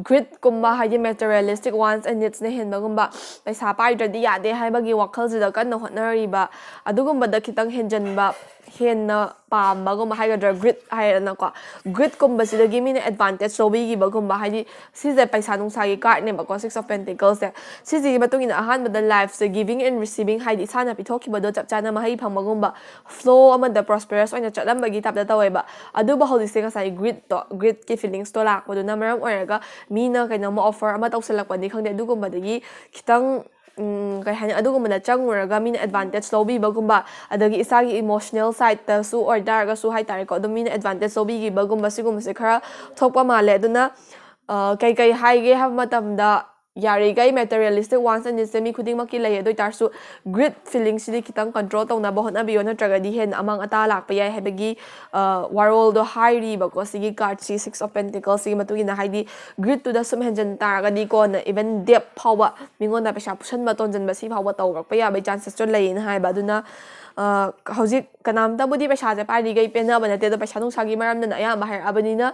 ꯒ꯭ꯔꯤꯠꯀꯨꯝꯕ, ꯍꯥꯏꯗꯤ ꯃꯦꯇꯔꯤꯌꯦꯂꯤꯁꯇꯤꯛ ꯋꯥꯟꯁ ꯑꯦꯟ ꯅꯤꯠꯁꯅ ꯍꯦꯟꯕꯒꯨꯝꯕ, ꯄꯩꯁꯥ ꯄꯥꯏꯗ꯭ꯔꯗꯤ ꯌꯥꯗꯦ ꯍꯥꯏꯕꯒꯤ ꯋꯥꯈꯜꯁꯤꯗ ꯀꯟꯅ ꯍꯣꯠꯅꯔꯤꯕ, ꯑꯗꯨꯒꯨꯝꯕꯗ ꯈꯤꯇꯪ ꯍꯦꯟꯖꯟꯕ, ꯍꯦꯟꯅ ꯄꯥꯝꯕꯒꯨꯝꯕ ꯍꯥꯏꯒꯗ꯭ꯔꯥ, ꯒ꯭ꯔꯤꯠ ꯍꯥꯏꯔꯦꯗꯅꯀꯣ꯫ ꯒ꯭ꯔꯤꯠꯀꯨꯝꯕꯁꯤꯗꯒꯤ ꯃꯤꯅ ꯑꯦꯗꯚꯥꯟꯇꯦꯖ ꯂꯧꯕꯤꯈꯤꯕꯒꯨꯝꯕ, ꯍꯥꯏꯗꯤ ꯁꯤꯁꯦ ꯄꯩꯁꯥ ꯅꯨꯡꯁꯥꯒꯤ ꯀꯥꯔꯠꯅꯦꯕꯀꯣ, ꯁꯤꯛꯁ ꯑꯣꯐ ꯄꯦꯟꯇꯤꯀꯜꯁꯦ꯫ ꯁꯤꯁꯤꯒꯤ ꯃꯇꯨꯡ ꯏꯟꯅ ꯑꯍꯥꯟꯕꯗ ꯂꯥꯏꯐꯁꯦ ꯒꯤꯚꯤꯡ ꯑꯦꯟ ꯔꯤꯁꯤꯚꯤꯡ, ꯍꯥꯏꯗꯤ ꯏꯁꯥꯅ ꯄꯤꯊꯣꯛꯈꯤꯕꯗꯣ ꯆꯞ ꯆꯥꯅ ꯃꯍꯩ ꯐꯪꯕꯒꯨꯝꯕ, ꯐ꯭ꯂꯣ ꯑꯃꯗ ꯄ꯭ꯔꯣꯁꯄꯦꯔꯁ ꯑꯣꯏꯅ ꯆꯠꯂꯝꯕꯒꯤ ꯇꯥꯏꯞꯇ ꯇꯧꯋꯦꯕ꯫ ꯑꯗꯨꯕꯨ ꯍꯧꯖꯤꯛꯁꯦ ꯉꯁꯥꯏ ꯒ꯭ꯔꯤꯠꯇꯣ, ꯒ꯭ꯔꯤꯠꯀꯤ ꯐꯤꯂꯤꯡꯁꯇꯣ ꯂꯥꯛꯄꯗꯨꯅ ꯃꯔꯝ ꯑꯣꯏꯔꯒ ꯃꯤꯅ ꯀꯩꯅꯣꯝꯃ ꯑꯣꯐꯔ ꯑꯃ ꯇꯧꯁꯜꯂꯛꯄꯅꯤ ꯈꯪꯗꯦ, ꯑꯗꯨꯒꯨꯝꯕꯗꯒꯤ ꯈꯤꯇꯪ, ꯎꯝ, ꯀꯩ ꯍꯥꯏꯅꯤ, ꯑꯗꯨꯒꯨꯝꯕꯗ ꯆꯪꯉꯨꯔꯒ ꯃꯤꯅ ꯑꯦꯗꯚꯥꯟꯇꯦꯖ ꯂꯧꯕꯤꯕꯒꯨꯝꯕ, ꯑꯗꯒꯤ ꯏꯁꯥꯒꯤ ꯏꯃꯣꯁꯅꯦꯜ ꯁꯥꯏꯠꯇꯁꯨ ꯑꯣꯏꯇꯥꯔꯒꯁꯨ ꯍꯥꯏꯇꯥꯔꯦꯀꯣ, ꯑꯗꯨꯝ ꯃꯤꯅ ꯑꯦꯗꯚꯥꯟꯇꯦꯖ ꯂꯧꯕꯤꯈꯤꯕꯒꯨꯝꯕ, ꯁꯤꯒꯨꯝꯕꯁꯦ ꯈꯔ ꯊꯣꯛꯄ ꯃꯥꯜꯂꯦ꯫ ꯑꯗꯨꯅ, ꯑ, ꯀꯩꯀꯩ ꯍꯥꯏꯒꯦ ꯍꯥꯏꯕ ꯃꯇꯝꯗ, ꯌꯥꯔꯤꯈꯩ ꯃꯦꯇꯔꯤꯌꯦꯂꯤꯁꯇꯤꯛ ꯋꯥꯟꯁ ꯑꯦꯟ ꯅꯤꯠꯁꯦ ꯃꯤ ꯈꯨꯗꯤꯡꯃꯛꯀꯤ ꯂꯩ꯫ ꯑꯗꯨ ꯑꯣꯏꯇꯥꯔꯁꯨ, ꯒ꯭ꯔꯤꯠ ꯐꯤꯂꯤꯡꯁꯤꯗꯤ ꯈꯤꯇꯪ ꯀꯟꯇ꯭ꯔꯣꯜ ꯇꯧꯅꯕ ꯍꯣꯠꯅꯕꯤꯌꯣ, ꯅꯠꯇ꯭ꯔꯒꯗꯤ ꯍꯦꯟꯅ ꯑꯃꯥꯡ ꯑꯇꯥ ꯂꯥꯛꯄ ꯌꯥꯏ ꯍꯥꯏꯕꯒꯤ, ꯑ, ꯋꯥꯔꯣꯜꯗꯣ ꯍꯥꯏꯔꯤꯕꯀꯣ, ꯁꯤꯒꯤ ꯀꯥꯔꯠꯁꯤ, ꯁꯤꯛꯁ ꯑꯣꯐ ꯄꯦꯟꯇꯤꯀꯜꯁꯤꯒꯤ ꯃꯇꯨꯡ ꯏꯟꯅ, ꯍꯥꯏꯗꯤ ꯒ꯭ꯔꯤꯠꯇꯨꯗ ꯁꯨꯝ ꯍꯦꯟꯖꯟ ꯇꯥꯔꯒꯗꯤ ꯀꯣꯟꯅ ꯏꯚꯟ ꯗꯦꯞ ꯐꯥꯎꯕ ꯃꯤꯉꯣꯟꯗ ꯄꯩꯁꯥ ꯄꯨꯁꯟꯕ, ꯇꯣꯟꯖꯟꯕ, ꯁꯤ ꯐꯥꯎꯕ ꯇꯧꯔꯛꯄ ꯌꯥꯕꯒꯤ ꯆꯥꯟꯁꯦꯁꯇꯣ ꯂꯩꯌꯦꯅ ꯍꯥꯏꯕ꯫ ꯑꯗꯨꯅ, ꯑ, ꯍꯧꯖꯤꯛ ꯀꯅꯥꯝꯇꯕꯨꯗꯤ ꯄꯩꯁꯥꯁꯦ ꯄꯥꯏꯔꯤꯈꯩ ꯄꯦꯟꯅꯕ ꯅꯠꯇꯦ, ꯑꯗꯣ ꯄꯩꯁꯥ ꯅꯨꯡꯁꯥꯒꯤ ꯃꯔꯝꯗꯅ ꯑꯌꯥꯝꯕ ꯍꯥꯏꯔꯛꯑꯕꯅꯤꯅ,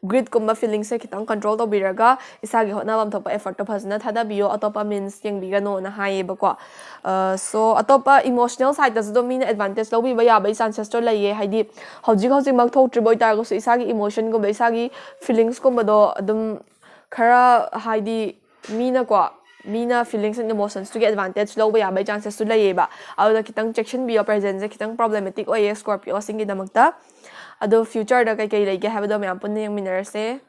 ꯒ꯭ꯔꯤꯠꯀꯨꯝꯕ ꯐꯤꯂꯤꯡꯁꯦ ꯈꯤꯇꯪ ꯀꯟꯇ꯭ꯔꯣꯜ ꯇꯧꯕꯤꯔꯒ ꯏꯁꯥꯒꯤ ꯍꯣꯠꯅꯐꯝ ꯊꯣꯛꯄ ꯑꯦꯐꯔꯠꯇꯣ ꯐꯖꯅ ꯊꯥꯗꯕꯤꯌꯣ, ꯑꯇꯣꯞꯄ ꯃꯤꯟꯁ ꯌꯦꯡꯕꯤꯒꯅꯣꯅ ꯍꯥꯏꯌꯦꯕꯀꯣ꯫ ꯑ, so, ꯑꯇꯣꯞꯄ ꯏꯃꯣꯁꯅꯦꯜ ꯁꯥꯏꯠꯇꯁꯨ ꯑꯗꯨꯝ ꯃꯤꯅ ꯑꯦꯗꯚꯥꯟꯇꯦꯖ ꯂꯧꯕꯤꯕ ꯌꯥꯕꯒꯤ ꯆꯥꯟꯁꯦꯁꯇꯣ ꯂꯩꯌꯦ꯫ ꯍꯥꯏꯗꯤ ꯍꯧꯖꯤꯛ ꯍꯧꯖꯤꯛꯃꯛ ꯊꯣꯛꯇ꯭ꯔꯤꯕ ꯑꯣꯏꯇꯥꯔꯒꯁꯨ, ꯏꯁꯥꯒꯤ ꯏꯃꯣꯁꯟꯒꯨꯝꯕ, ꯏꯁꯥꯒꯤ ꯐꯤꯂꯤꯡꯁꯀꯨꯝꯕꯗꯣ ꯑꯗꯨꯝ ꯈꯔ, ꯍꯥꯏꯗꯤ, ꯃꯤꯅꯀꯣ, ꯃꯤꯅ ꯐꯤꯂꯤꯡꯁ ꯑꯦꯟ ꯏꯃꯣꯁꯟꯁꯇꯨꯒꯤ ꯑꯦꯗꯚꯥꯟꯇꯦꯖ ꯂꯧꯕ ꯌꯥꯕꯒꯤ ꯆꯥꯟꯁꯦꯁꯁꯨ ꯂꯩꯌꯦꯕ꯫ ꯑꯗꯨꯅ ꯈꯤꯇꯪ ꯆꯦꯛꯁꯤꯟꯕꯤꯌꯣ, ꯄ꯭ꯔꯦꯖꯦꯟꯁꯦ ꯈꯤꯇꯪ ꯄ꯭ꯔꯣꯕ꯭ꯂꯦꯃꯦꯇꯤꯛ ꯑꯣꯏꯌꯦ ꯁ꯭ꯀꯣꯔꯄꯤꯌꯣꯁꯤꯡꯒꯤꯗꯃꯛꯇ꯫ ꯑꯗꯣ ꯐ꯭ꯌꯨꯆꯔꯗ ꯀꯩꯀꯩ ꯂꯩꯒꯦ ꯍꯥꯏꯕꯗꯣ ꯃꯌꯥꯝ ꯄꯨꯟꯅ ꯌꯦꯡꯃꯤꯟꯅꯔꯁꯦ꯫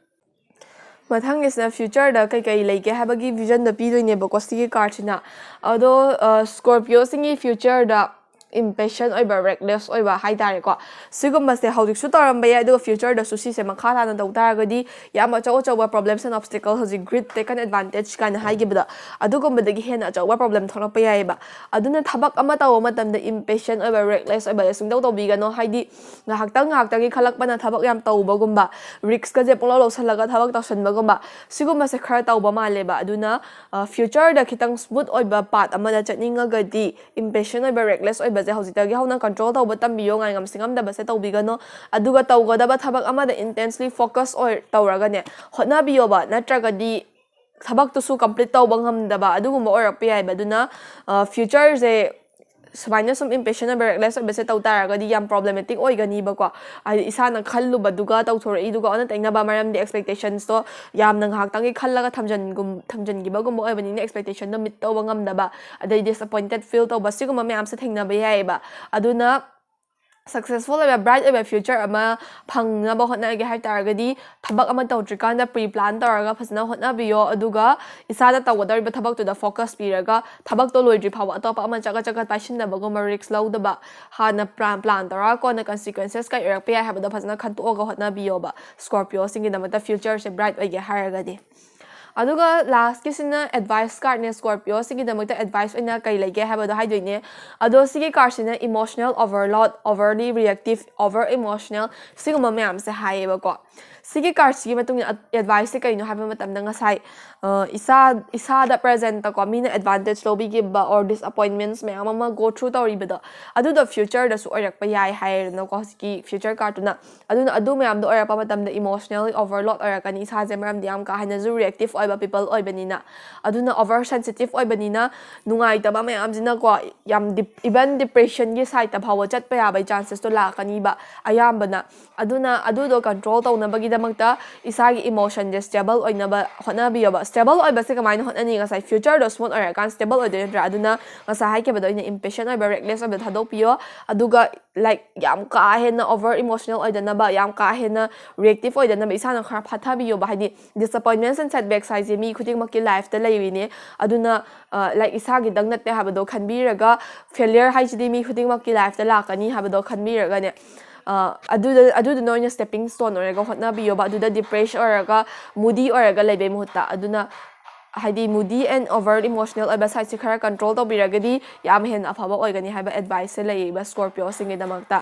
ꯃꯊꯪꯒꯤꯁꯤꯅ ꯐ꯭ꯌꯨꯆꯔꯗ ꯀꯩꯀꯩ ꯂꯩꯒꯦ ꯍꯥꯏꯕꯒꯤ ꯚꯤꯖꯟꯗꯣ ꯄꯤꯗꯣꯏꯅꯦꯕꯀꯣ, ꯁꯤꯒꯤ ꯀꯥꯔꯠꯁꯤꯅ꯫ ꯑꯗꯣ, ꯑ, ꯁ꯭ꯀꯣꯔꯄꯤꯌꯣꯁꯤꯡꯒꯤ ꯐ꯭ꯌꯨꯆꯔꯗ impatient ꯑꯣꯏꯕ, reckless ꯑꯣꯏꯕ ꯍꯥꯏꯇꯥꯔꯦꯀꯣ꯫ ꯁꯤꯒꯨꯝꯕꯁꯦ ꯍꯧꯖꯤꯛꯁꯨ ꯇꯧꯔꯝꯕ ꯌꯥꯏ, ꯑꯗꯨꯒ future ꯗꯁꯨ ꯁꯤꯁꯦ ꯃꯈꯥ ꯇꯥꯅ ꯇꯧ ꯇꯥꯔꯒꯗꯤ ꯌꯥꯝ ꯑꯆꯧ ꯑꯆꯧꯕ problems and obstacle, ꯍꯧꯖꯤꯛ greed taken advantage ꯀꯥꯏꯅ ꯍꯥꯏꯈꯤꯕꯗꯣ, ꯑꯗꯨꯒꯨꯝꯕꯗꯒꯤ ꯍꯦꯟꯅ ꯑꯆꯧꯕ problem ꯊꯣꯛꯂꯛꯄ ꯌꯥꯏꯑꯕ꯫ ꯑꯗꯨꯅ ꯊꯕꯛ ꯑꯃ ꯇꯧꯕ ꯃꯇꯝꯗ impatient ꯑꯣꯏꯕ, reckless ꯑꯣꯏꯕꯁꯦ ꯁꯨꯡꯇꯧ ꯇꯧꯕꯤꯒꯅꯣ꯫ ꯍꯥꯏꯗꯤ ꯉꯥꯏꯍꯥꯛꯇꯪ ꯉꯥꯏꯍꯥꯛꯇꯪꯒꯤ ꯈꯜꯂꯛꯄꯅ ꯊꯕꯛ ꯌꯥꯝ ꯇꯧꯕꯒꯨꯝꯕ, risk ꯀꯁꯦ ꯄꯨꯡꯂꯧ ꯂꯧꯁꯜꯂꯒ ꯊꯕꯛ ꯇꯧꯁꯟꯕꯒꯨꯝꯕ, ꯁꯤꯒꯨꯝꯕꯁꯦ ꯈꯔ ꯇꯧꯕ ꯃꯥꯜꯂꯦꯕ꯫ ꯑꯗꯨꯅ future ꯗ ꯈꯤꯇꯪ smooth ꯑꯣꯏꯕ path ꯑꯃꯗ ꯆꯠꯅꯤꯡꯉꯒꯗꯤ impatient ꯑꯣꯏꯕ, reckless ꯑꯣꯏꯕꯁꯦ ꯍꯧꯖꯤꯛꯇꯒꯤ ꯍꯧꯅ control ꯇꯧꯕ ꯇꯝꯕꯤꯌꯣ꯫ ꯉꯥꯏꯉꯝ ꯁꯤꯡꯉꯝꯗꯕꯁꯦ ꯇꯧꯕꯤꯒꯅꯣ꯫ ꯑꯗꯨꯒ ꯇꯧꯒꯗꯕ ꯊꯕꯛ ꯑꯃꯗ intensely focus ꯑꯣꯏ ꯇꯧꯔꯒꯅꯦ ꯍꯣꯠꯅꯕꯤꯌꯣꯕ꯫ ꯅꯠꯇ꯭ꯔꯒꯗꯤ ꯊꯕꯛꯇꯨꯁꯨ complete ꯇꯧꯕ ꯉꯝꯗꯕ ꯑꯗꯨꯒꯨꯝꯕ ꯑꯣꯏꯔꯛꯄ ꯌꯥꯏꯕ꯫ ꯑꯗꯨꯅ future ꯁꯦ ꯁꯨꯃꯥꯏꯅ ꯁꯨꯝ impatient ꯑꯣꯏꯕ, reckless ꯑꯣꯏꯕꯁꯦ ꯇꯧ ꯇꯥꯔꯒꯗꯤ ꯌꯥꯝ problematic ꯑꯣꯏꯒꯅꯤꯕꯀꯣ꯫ ꯍꯥꯏꯗꯤ ꯏꯁꯥꯅ ꯈꯜꯂꯨꯕꯗꯨꯒ ꯇꯧꯊꯣꯔꯛꯏꯗꯨꯒ ꯑꯣꯟꯅ ꯇꯩꯅꯕ, ꯃꯔꯝꯗꯤ expectations ꯇꯣ ꯌꯥꯝꯅ ꯉꯥꯏꯍꯥꯛꯇꯪꯒꯤ ꯈꯜꯂꯒ ꯊꯝꯖꯟꯒꯨꯝ ꯊꯝꯖꯟꯈꯤꯕꯒꯨꯝꯕ ꯑꯣꯏꯕꯅꯤꯅ expectation ꯗꯣ meet ꯇꯧꯕ ꯉꯝꯗꯕ, ꯑꯗꯩ disappointed feel ꯇꯧꯕ, ꯁꯤꯒꯨꯝꯕ ꯃꯌꯥꯝꯁꯦ ꯊꯦꯡꯅꯕ ꯌꯥꯏꯌꯦꯕ꯫ ꯑꯗꯨꯅ successful ꯑꯣꯏꯕ, bright ꯑꯣꯏꯕ future ꯑꯃ ꯐꯪꯅꯕ ꯍꯣꯠꯅꯒꯦ ꯍꯥꯏ ꯇꯥꯔꯒꯗꯤ ꯊꯕꯛ ꯑꯃ ꯇꯧꯗ꯭ꯔꯤꯀꯥꯟꯗ pre plan ꯇꯧꯔꯒ ꯐꯖꯅ ꯍꯣꯠꯅꯕꯤꯌꯣ꯫ ꯑꯗꯨꯒ ꯏꯁꯥꯅ ꯇꯧꯒꯗꯧꯔꯤꯕ ꯊꯕꯛꯇꯨꯗ focus ꯄꯤꯔꯒ ꯊꯕꯛꯇꯣ ꯂꯣꯏꯗ꯭ꯔꯤ ꯐꯥꯎꯕ ꯑꯇꯣꯞꯄ ꯑꯃ ꯆꯒꯠ ꯆꯒꯠ ꯄꯥꯏꯁꯤꯟꯅꯕꯒꯨꯝꯕ, risk ꯂꯧꯗꯕ, ꯍꯥꯟꯅ plan plan ꯇꯧꯔꯒ ꯀꯣꯟꯅ consequences ꯀꯩ ꯑꯣꯏꯔꯛꯄ ꯌꯥꯏ ꯍꯥꯏꯕꯗꯣ ꯐꯖꯅ ꯈꯟꯇꯣꯛꯑꯒ ꯍꯣꯠꯅꯕꯤꯌꯣꯕ꯫ Scorpio ꯁꯤꯡꯒꯤꯗꯃꯛꯇ future ꯁꯦ bright ꯑꯣꯏꯒꯦ ꯍꯥꯏꯔꯒꯗꯤ꯫ ꯑꯗꯨꯒ last ꯀꯤꯁꯤꯅ advice card ꯅꯦ꯫ Scorpio ꯁꯤꯡꯒꯤꯗꯃꯛꯇ advice ꯑꯣꯏꯅ ꯀꯩ ꯂꯩꯒꯦ ꯍꯥꯏꯕꯗꯣ ꯍꯥꯏꯗꯣꯏꯅꯦ꯫ ꯑꯗꯣ ꯁꯤꯒꯤ card ꯁꯤꯅ emotional overload, overly reactive, over emotional, ꯁꯤꯒꯨꯝꯕ ꯃꯌꯥꯝꯁꯦ ꯍꯥꯏꯌꯦꯕꯀꯣ꯫ ꯁꯤꯒꯤ card ꯁꯤꯒꯤ ꯃꯇꯨꯡ ꯏꯟꯅ advice ꯁꯦ ꯀꯩꯅꯣ ꯍꯥꯏꯕ ꯃꯇꯝꯗ, ꯉꯁꯥꯏ ꯑ, ꯏꯁꯥ ꯏꯁꯥꯗ present ꯇꯀꯣ ꯃꯤꯅ advantage ꯂꯧꯕꯤꯈꯤꯕ or disappointments ꯃꯌꯥꯝ ꯑꯃ go through ꯇꯧꯔꯤꯕꯗꯣ, ꯑꯗꯨꯗꯣ future ꯗꯁꯨ ꯑꯣꯏꯔꯛꯄ ꯌꯥꯏ ꯍꯥꯏꯔꯦꯗꯅꯀꯣ ꯍꯧꯖꯤꯛꯀꯤ future card ꯇꯨꯅ꯫ ꯑꯗꯨꯅ ꯑꯗꯨ ꯃꯌꯥꯝꯗꯣ ꯑꯣꯏꯔꯛꯄ ꯃꯇꯝꯗ emotionally overload ꯑꯣꯏꯔꯛꯀꯅꯤ ꯏꯁꯥꯁꯦ, ꯃꯔꯝꯗꯤ ꯌꯥꯝ ꯀꯥ ꯍꯦꯟꯅꯁꯨ reactive ꯑꯣꯏꯕ people ꯑꯣꯏꯕꯅꯤꯅ꯫ ꯑꯗꯨꯅ over sensitive ꯑꯣꯏꯕꯅꯤꯅ ꯅꯨꯡꯉꯥꯏꯇꯕ ꯃꯌꯥꯝꯁꯤꯅꯀꯣ, ꯌꯥꯝ dep- even depression ꯒꯤ side ꯇ ꯐꯥꯎꯕ ꯆꯠꯄ ꯌꯥꯕꯒꯤ chances ꯇꯣ ꯂꯥꯛꯀꯅꯤꯕ ꯑꯌꯥꯝꯕꯅ꯫ ꯑꯗꯨꯅ ꯑꯗꯨꯗꯣ control ꯇꯧꯅꯕꯒꯤꯗꯃꯛꯇ ꯏꯁꯥꯒꯤ emotion ꯁꯦ stable ꯑꯣꯏꯅꯕ ꯍꯣꯠꯅꯕꯤꯌꯣꯕ꯫ Stable ꯑꯣꯏꯕꯁꯦ ꯀꯃꯥꯏꯅ ꯍꯣꯠꯅꯅꯤ? ꯉꯁꯥꯏ future ꯗꯣ smooth ꯑꯣꯏꯔꯀꯥꯟ stable ꯑꯣꯏꯗꯣꯏ ꯅꯠꯇ꯭ꯔꯥ? ꯑꯗꯨꯅ ꯉꯁꯥꯏ ꯍꯥꯏꯈꯤꯕꯗꯣ ꯑꯩꯅ impatient ꯑꯣꯏꯕ, reckless ꯑꯣꯏꯕ ꯊꯥꯗꯣꯛꯄꯤꯌꯣ꯫ ꯑꯗꯨꯒ like ꯌꯥꯝ ꯀꯥ ꯍꯦꯟꯅ over emotional ꯑꯣꯏꯗꯅꯕ, ꯌꯥꯝ ꯀꯥ ꯍꯦꯟꯅ reactive ꯑꯣꯏꯗꯅꯕ ꯏꯁꯥꯅ ꯈꯔ ꯐꯥꯊꯕꯤꯌꯣꯕ꯫ ꯍꯥꯏꯗꯤ disappointments and setbacks ꯍꯥꯏꯁꯦ ꯃꯤ ꯈꯨꯗꯤꯡꯃꯛꯀꯤ ꯂꯥꯏꯐꯇ ꯂꯩꯔꯤꯅꯦ꯫ ꯑꯗꯨꯅ ꯂꯥꯏꯛ ꯏꯁꯥꯒꯤꯗꯪ ꯅꯠꯇꯦ ꯍꯥꯏꯕꯗꯣ ꯈꯟꯕꯤꯔꯒ, ꯐꯦꯂꯤꯌꯔ ꯍꯥꯏꯁꯤꯗꯤ ꯃꯤ ꯈꯨꯗꯤꯡꯃꯛꯀꯤ ꯂꯥꯏꯐꯇ ꯂꯥꯛꯀꯅꯤ ꯍꯥꯏꯕꯗꯣ ꯈꯟꯕꯤꯔꯒꯅꯦ, ꯑꯗꯨꯗ ꯑꯗꯨꯗꯨꯅ ꯑꯣꯏꯅ ꯁ꯭ꯇꯦꯄꯤꯡ ꯁ꯭ꯇꯣꯟ ꯑꯣꯏꯔꯒ ꯍꯣꯠꯅꯕꯤꯌꯣꯕ꯫ ꯑꯗꯨꯗ ꯗꯤꯄ꯭ꯔꯦꯁ ꯑꯣꯏꯔꯒ ꯃꯨꯗꯤ ꯑꯣꯏꯔꯒ ꯂꯩꯕꯩ ꯃꯍꯨꯠꯇ꯫ ꯑꯗꯨꯅ ꯍꯥꯏꯗꯤ ꯃꯨꯗꯤ ꯑꯦꯟ ꯑꯣꯚꯔ ꯏꯃꯣꯁꯅꯦꯜ ꯑꯣꯏꯕ ꯁꯥꯏꯠꯁꯦ ꯈꯔ ꯀꯟꯇ꯭ꯔꯣꯜ ꯇꯧꯕꯤꯔꯒꯗꯤ ꯌꯥꯝ ꯍꯦꯟꯅ ꯑꯐꯕ ꯑꯣꯏꯒꯅꯤ ꯍꯥꯏꯕ ꯑꯦꯗꯚꯥꯏꯁꯁꯦ ꯂꯩꯌꯦꯕ ꯁ꯭ꯀꯣꯔꯄꯤꯌꯣꯁꯤꯡꯒꯤꯗꯃꯛꯇ꯫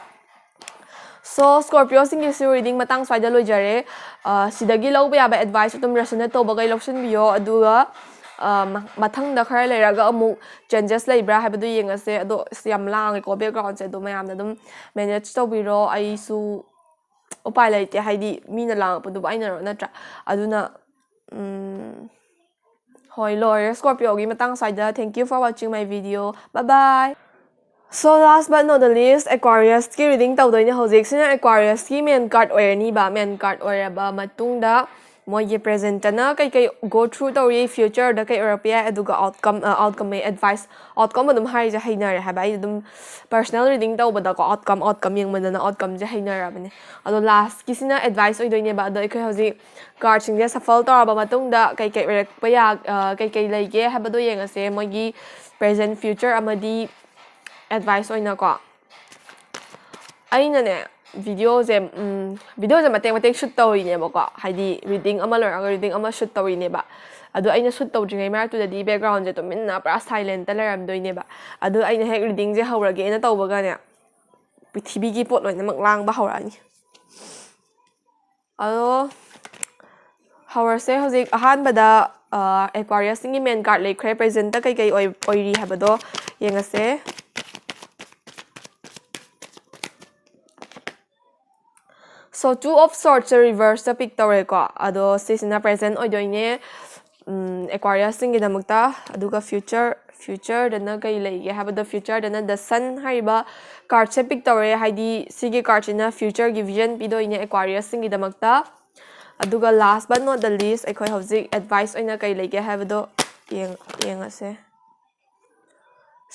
ꯁꯣ ꯁ꯭ꯀꯣꯔꯄꯤꯌꯣꯁꯤꯡꯒꯤꯁꯨ ꯔꯤꯗꯤꯡ ꯃꯇꯥꯡ ꯁ꯭ꯋꯥꯏꯗ ꯂꯣꯏꯖꯔꯦ꯫ ꯁꯤꯗꯒꯤ ꯂꯧꯕ ꯌꯥꯕ ꯑꯦꯗꯚꯥꯏꯁ ꯑꯗꯨꯝ ꯔꯦꯁꯣꯅꯦꯠ ꯇꯧꯕꯈꯩ ꯂꯧꯁꯤꯟꯕꯤꯌꯣ꯫ ꯑꯗꯨꯒ ꯃꯊꯪꯗ ꯈꯔ ꯂꯩꯔꯒ ꯑꯃꯨꯛ ꯆꯦꯟꯖꯦꯁ ꯂꯩꯕ꯭ꯔꯥ ꯍꯥꯏꯕꯗꯨ ꯌꯦꯡꯉꯁꯦ꯫ ꯑꯗꯣ ꯑꯁ, ꯌꯥꯝ ꯂꯥꯡꯉꯦꯀꯣ ꯕꯦꯛꯒ꯭ꯔꯥꯎꯟꯁꯦ꯫ ꯑꯗꯣ ꯃꯌꯥꯝꯅ ꯑꯗꯨꯝ ꯃꯦꯅꯦꯖ ꯇꯧꯕꯤꯔꯣ꯫ ꯑꯩꯁꯨ ꯎꯄꯥꯏ ꯂꯩꯇꯦ, ꯍꯥꯏꯗꯤ ꯃꯤꯅ ꯂꯥꯡꯉꯛꯄꯗꯨꯕꯨ ꯑꯩꯅꯔꯣ, ꯅꯠꯇ꯭ꯔꯥ? ꯑꯗꯨꯅ ꯍꯣꯏ, ꯂꯣꯏꯔꯦ ꯁ꯭ꯀꯣꯔꯄꯤꯌꯣꯒꯤ ꯃꯇꯥꯡ ꯁ꯭ꯋꯥꯏꯗ꯫ Thank you for watching my video. Bye bye. So last but not the least, ꯑꯦꯀ꯭ꯋꯥꯔꯤꯌꯁꯀꯤ ꯔꯤꯗꯤꯡ ꯇꯧꯗꯣꯏꯅꯦ ꯍꯧꯖꯤꯛꯁꯤꯅ꯫ ꯑꯦꯀ꯭ꯋꯥꯔꯤꯌꯁꯀꯤ ꯃꯦꯟ ꯀꯥꯔꯠ ꯑꯣꯏꯔꯅꯤꯕ꯫ ꯃꯦꯟ ꯀꯥꯔꯠ ꯑꯣꯏꯔꯕ ꯃꯇꯨꯡꯗ ꯃꯣꯏꯒꯤ ꯄ꯭ꯔꯦꯖꯦꯟꯇꯅ ꯀꯩꯀꯩ ꯒꯣ ꯊ꯭ꯔꯨ ꯇꯧꯔꯤ, ꯐ꯭ꯌꯨꯆꯔꯗ ꯀꯩ ꯑꯣꯏꯔꯛꯄ ꯌꯥꯏ, ꯑꯗꯨꯒ ꯑꯥꯎꯠꯀꯝ ꯑꯥꯎꯠꯀꯝ ꯑꯦꯗꯚꯥꯏꯁ꯫ ꯑꯥꯎꯠꯀꯝ ꯑꯗꯨꯝ ꯍꯥꯏꯔꯤꯁꯦ ꯍꯩꯅꯔꯦ ꯍꯥꯏꯕ꯫ ꯑꯩ ꯑꯗꯨꯝ ꯄꯔꯁꯅꯦꯜ ꯔꯤꯗꯤꯡ ꯇꯧꯕꯗꯀꯣ ꯑꯥꯎꯠꯀꯝ ꯑꯥꯎꯠꯀꯝ ꯌꯦꯡꯃꯟꯗꯅ ꯑꯥꯎꯠꯀꯝꯁꯦ ꯍꯩꯅꯔꯕꯅꯦ꯫ ꯑꯗꯣ ꯂꯥꯁꯀꯤꯁꯤꯅ ꯑꯦꯗꯚꯥꯏꯁ ꯑꯣꯏꯗꯣꯏꯅꯦꯕ꯫ ꯑꯗꯣ ꯑꯩꯈꯣꯏ ꯍꯧꯖꯤꯛ ꯀꯥꯔꯠꯁꯤꯡꯁꯦ ꯁꯐꯜ ꯇꯧꯔꯕ ꯃꯇꯨꯡꯗ ꯀꯩꯀꯩ ꯑꯣꯏꯔꯛꯄ ꯌꯥ ꯀꯩꯀꯩ ꯂꯩꯒꯦ ꯍꯥꯏꯕꯗꯣ ꯌꯦꯡꯉꯁꯦ꯫ ꯃꯣꯏꯒꯤ ꯄ꯭ꯔꯦꯖꯦꯟ, ꯐ꯭ꯌꯨꯆꯔ ꯑꯃꯗꯤ ꯑꯦꯗꯚꯥꯏꯁ ꯑꯣꯏꯅꯀꯣ꯫ ꯑꯩꯅꯅꯦ ꯚꯤꯗꯤꯑꯣꯁꯦ ꯚꯤꯗꯤꯑꯣꯁꯦ ꯃꯇꯦꯛ ꯃꯇꯦꯛ ꯁꯨꯠ ꯇꯧꯔꯤꯅꯦꯕꯀꯣ꯫ ꯍꯥꯏꯗꯤ ꯔꯤꯗꯤꯡ ꯑꯃ ꯂꯣꯏꯔꯒ ꯔꯤꯗꯤꯡ ꯑꯃ ꯁꯨꯠ ꯇꯧꯔꯤꯅꯦꯕ꯫ ꯑꯗꯣ ꯑꯩꯅ ꯁꯨꯠ ꯇꯧꯗ꯭ꯔꯤꯉꯩ ꯃꯔꯛꯇꯨꯗꯗꯤ ꯕꯦꯛꯒ꯭ꯔꯥꯎꯟꯁꯦ ꯇꯨꯃꯤꯟꯅ ꯄꯨꯔꯥ ꯁꯥꯏꯂꯦꯟꯇ ꯂꯩꯔꯝꯗꯣꯏꯅꯦꯕ꯫ ꯑꯗꯣ ꯑꯩꯅ ꯍꯦꯛ ꯔꯤꯗꯤꯡꯁꯦ ꯍꯧꯔꯒꯦꯅ ꯇꯧꯕꯒꯅꯦ, ꯄ꯭ꯔꯤꯊꯤꯕꯤꯒꯤ ꯄꯣꯠ ꯂꯣꯏꯅꯃꯛ ꯂꯥꯡꯕ ꯍꯧꯔꯛꯑꯅꯤ꯫ ꯑꯗꯣ ꯍꯧꯔꯁꯦ꯫ ꯍꯧꯖꯤꯛ ꯑꯍꯥꯟꯕꯗ ꯑꯦꯀ꯭ꯋꯥꯔꯤꯌꯁꯁꯤꯡꯒꯤ ꯃꯦꯟ ꯀꯥꯔꯠ ꯂꯩꯈ꯭ꯔꯦ꯫ ꯄ꯭ꯔꯦꯖꯦꯟꯇ ꯀꯩꯀꯩ ꯑꯣꯏ ꯑꯣꯏꯔꯤ ꯍꯥꯏꯕꯗꯣ ꯌꯦꯡꯉꯁꯦ꯫ ꯁꯣ ꯇꯨ ꯑꯣꯐ ꯁꯣꯔꯠꯁꯦ ꯔꯤꯚꯔꯁꯇ ꯄꯤꯛ ꯇꯧꯔꯦꯀꯣ꯫ ꯑꯗꯣ ꯁꯤꯁꯤꯅ ꯄ꯭ꯔꯦꯖꯦꯟ ꯑꯣꯏꯗꯣꯏꯅꯦ ꯑꯦꯀ꯭ꯋꯥꯔꯤꯌꯁꯁꯤꯡꯒꯤꯗꯃꯛꯇ꯫ ꯑꯗꯨꯒ ꯐ꯭ꯌꯨꯆꯔ, ꯐ꯭ꯌꯨꯆꯔꯗꯅ ꯀꯩ ꯂꯩꯒꯦ ꯍꯥꯏꯕꯗ, ꯐ꯭ꯌꯨꯆꯔꯗꯅ ꯗ ꯁꯟ ꯍꯥꯏꯔꯤꯕ ꯀꯥꯔꯠꯁꯦ ꯄꯤꯛ ꯇꯧꯔꯦ꯫ ꯍꯥꯏꯗꯤ ꯁꯤꯒꯤ ꯀꯥꯔꯠꯁꯤꯅ ꯐ꯭ꯌꯨꯆꯔꯒꯤ ꯚꯤꯖꯟ ꯄꯤꯗꯣꯏꯅꯦ ꯑꯦꯀ꯭ꯋꯥꯔꯤꯌꯁꯁꯤꯡꯒꯤꯗꯃꯛꯇ꯫ ꯑꯗꯨꯒ last but not the least ꯑꯩꯈꯣꯏ ꯍꯧꯖꯤꯛ ꯑꯦꯗꯚꯥꯏꯁ ꯑꯣꯏꯅ ꯀꯩ ꯂꯩꯒꯦ ꯍꯥꯏꯕꯗꯣ ꯌꯦꯡ ꯌꯦꯡꯉꯁꯦ꯫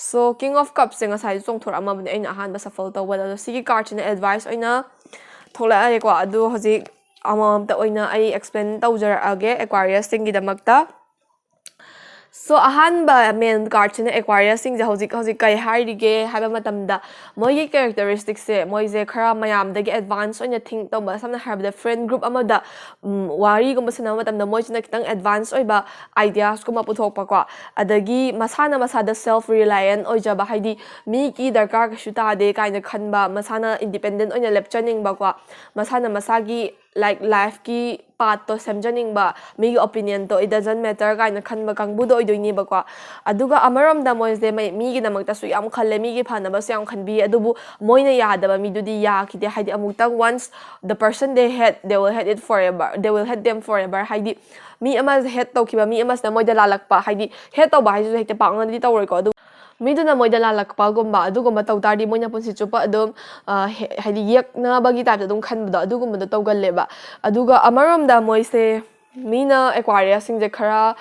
ꯁꯣ ꯀꯤꯡ ꯑꯣꯐ ꯀꯞꯁꯦ ꯉꯁꯥꯏꯁꯨ ꯆꯣꯡꯊꯣꯔꯛꯑꯝꯃꯕꯅꯦ ꯑꯩꯅ ꯑꯍꯥꯟꯕ ꯁꯐꯜ ꯇꯧꯕꯗ꯫ ꯑꯗꯣ ꯁꯤꯒꯤ ꯀꯥꯔꯠꯁꯤꯅ ꯑꯦꯗꯚꯥꯏꯁ ꯑꯣꯏꯅ ꯊꯣꯛꯂꯛꯑꯦꯀꯣ꯫ ꯑꯗꯣ ꯍꯧꯖꯤꯛ ꯑꯃꯃꯝꯇ ꯑꯣꯏꯅ ꯑꯩ explain ꯇꯧꯖꯔꯛꯑꯒꯦ Aquariusꯁꯤꯡꯒꯤꯗꯃꯛꯇ꯫ So ꯑꯍꯥꯟꯕ main cardꯁꯤꯅ Aquariusꯁꯤꯡꯁꯦ ꯍꯧꯖꯤꯛ ꯍꯧꯖꯤꯛ ꯀꯩ ꯍꯥꯏꯔꯤꯒꯦ ꯍꯥꯏꯕ ꯃꯇꯝꯗ, ꯃꯣꯏꯒꯤ characteristicꯁꯦ, ꯃꯣꯏꯁꯦ ꯈꯔ ꯃꯌꯥꯝꯗꯒꯤ advance ꯑꯣꯏꯅ think ꯇꯧꯕ, ꯁꯝꯅ ꯍꯥꯏꯔꯕꯗ friend group ꯑꯃꯗ ꯎꯝ, ꯋꯥꯔꯤꯒꯨꯝꯕ ꯁꯥꯟꯅꯕ ꯃꯇꯝꯗ ꯃꯣꯏꯁꯤꯅ ꯈꯤꯇꯪ advance ꯑꯣꯏꯕ ideasꯀꯨꯝꯕ ꯄꯨꯊꯣꯛꯄꯀꯣ, ꯑꯗꯒꯤ ꯃꯁꯥꯅ ꯃꯁꯥꯗ self reliant ꯑꯣꯏꯖꯕ, ꯍꯥꯏꯗꯤ ꯃꯤꯒꯤ ꯗꯔꯀꯥꯔ ꯀꯩꯁꯨ ꯇꯥꯗꯦ ꯀꯥꯏꯅ ꯈꯟꯕ, ꯃꯁꯥꯅ independent ꯑꯣꯏꯅ ꯂꯦꯞꯆꯅꯤꯡꯕꯀꯣ, ꯃꯁꯥꯅ ꯃꯁꯥꯒꯤ like lifeꯀꯤ pathꯇꯣ ꯁꯦꯝꯖꯅꯤꯡꯕ, ꯃꯤꯒꯤ opinionꯗꯣ it doesn't matter ꯀꯥꯏꯅ ꯈꯟꯕ ꯀꯥꯡꯕꯨꯗꯣ ꯑꯣꯏꯗꯣꯏꯅꯦꯕꯀꯣ꯫ ꯑꯗꯨꯒ ꯑꯃꯔꯣꯝꯗ ꯃꯣꯏꯁꯦ ꯃꯩ- ꯃꯤꯒꯤꯗꯃꯛꯇꯁꯨ ꯌꯥꯝ ꯈꯜꯂꯦ, ꯃꯤꯒꯤ ꯐꯅꯕꯁꯨ ꯌꯥꯝ ꯈꯟꯕꯤ, ꯑꯗꯨꯕꯨ ꯃꯣꯏꯅ ꯌꯥꯗꯕ ꯃꯤꯗꯨꯗꯤ ꯌꯥꯈꯤꯗꯦ꯫ ꯍꯥꯏꯗꯤ ꯑꯃꯨꯛꯇꯪ once the person they hate, they will hate it forever, they will hate them forever. ꯍꯥꯏꯗꯤ ꯃꯤ ꯑꯃ hate ꯇꯧꯈꯤꯕ ꯃꯤ ꯑꯃꯁꯤꯅ ꯃꯣꯏꯗ ꯂꯥꯜꯂꯛꯄ, ꯍꯥꯏꯗꯤ hate ꯇꯧꯕ ꯍꯥꯏꯁꯤꯁꯨ ꯍꯦꯛꯇ ꯄꯥꯛꯅꯗꯤ ꯇꯧꯔꯣꯏꯀꯣ, ꯑꯗꯨ ꯃꯤꯗꯨꯅ ꯃꯣꯏꯗ ꯂꯥꯜꯂꯛꯄꯒꯨꯝꯕ ꯑꯗꯨꯒꯨꯝꯕ ꯇꯧ ꯇꯥꯔꯗꯤ ꯃꯣꯏꯅ ꯄꯨꯟꯁꯤ ꯆꯨꯞꯄ ꯑꯗꯨꯝ, ꯑ, ꯍꯦ- ꯍꯥꯏꯗꯤ ꯌꯦꯛꯅꯕꯒꯤ typeꯇ ꯑꯗꯨꯝ ꯈꯟꯕꯗꯣ ꯑꯗꯨꯒꯨꯝꯕꯗꯣ ꯇꯧꯒꯜꯂꯦꯕ꯫ ꯑꯗꯨꯒ ꯑꯃꯔꯣꯝꯗ ꯃꯣꯏꯁꯦ ꯃꯤꯅ Aquariusꯁꯤꯡꯁꯦ ꯈꯔ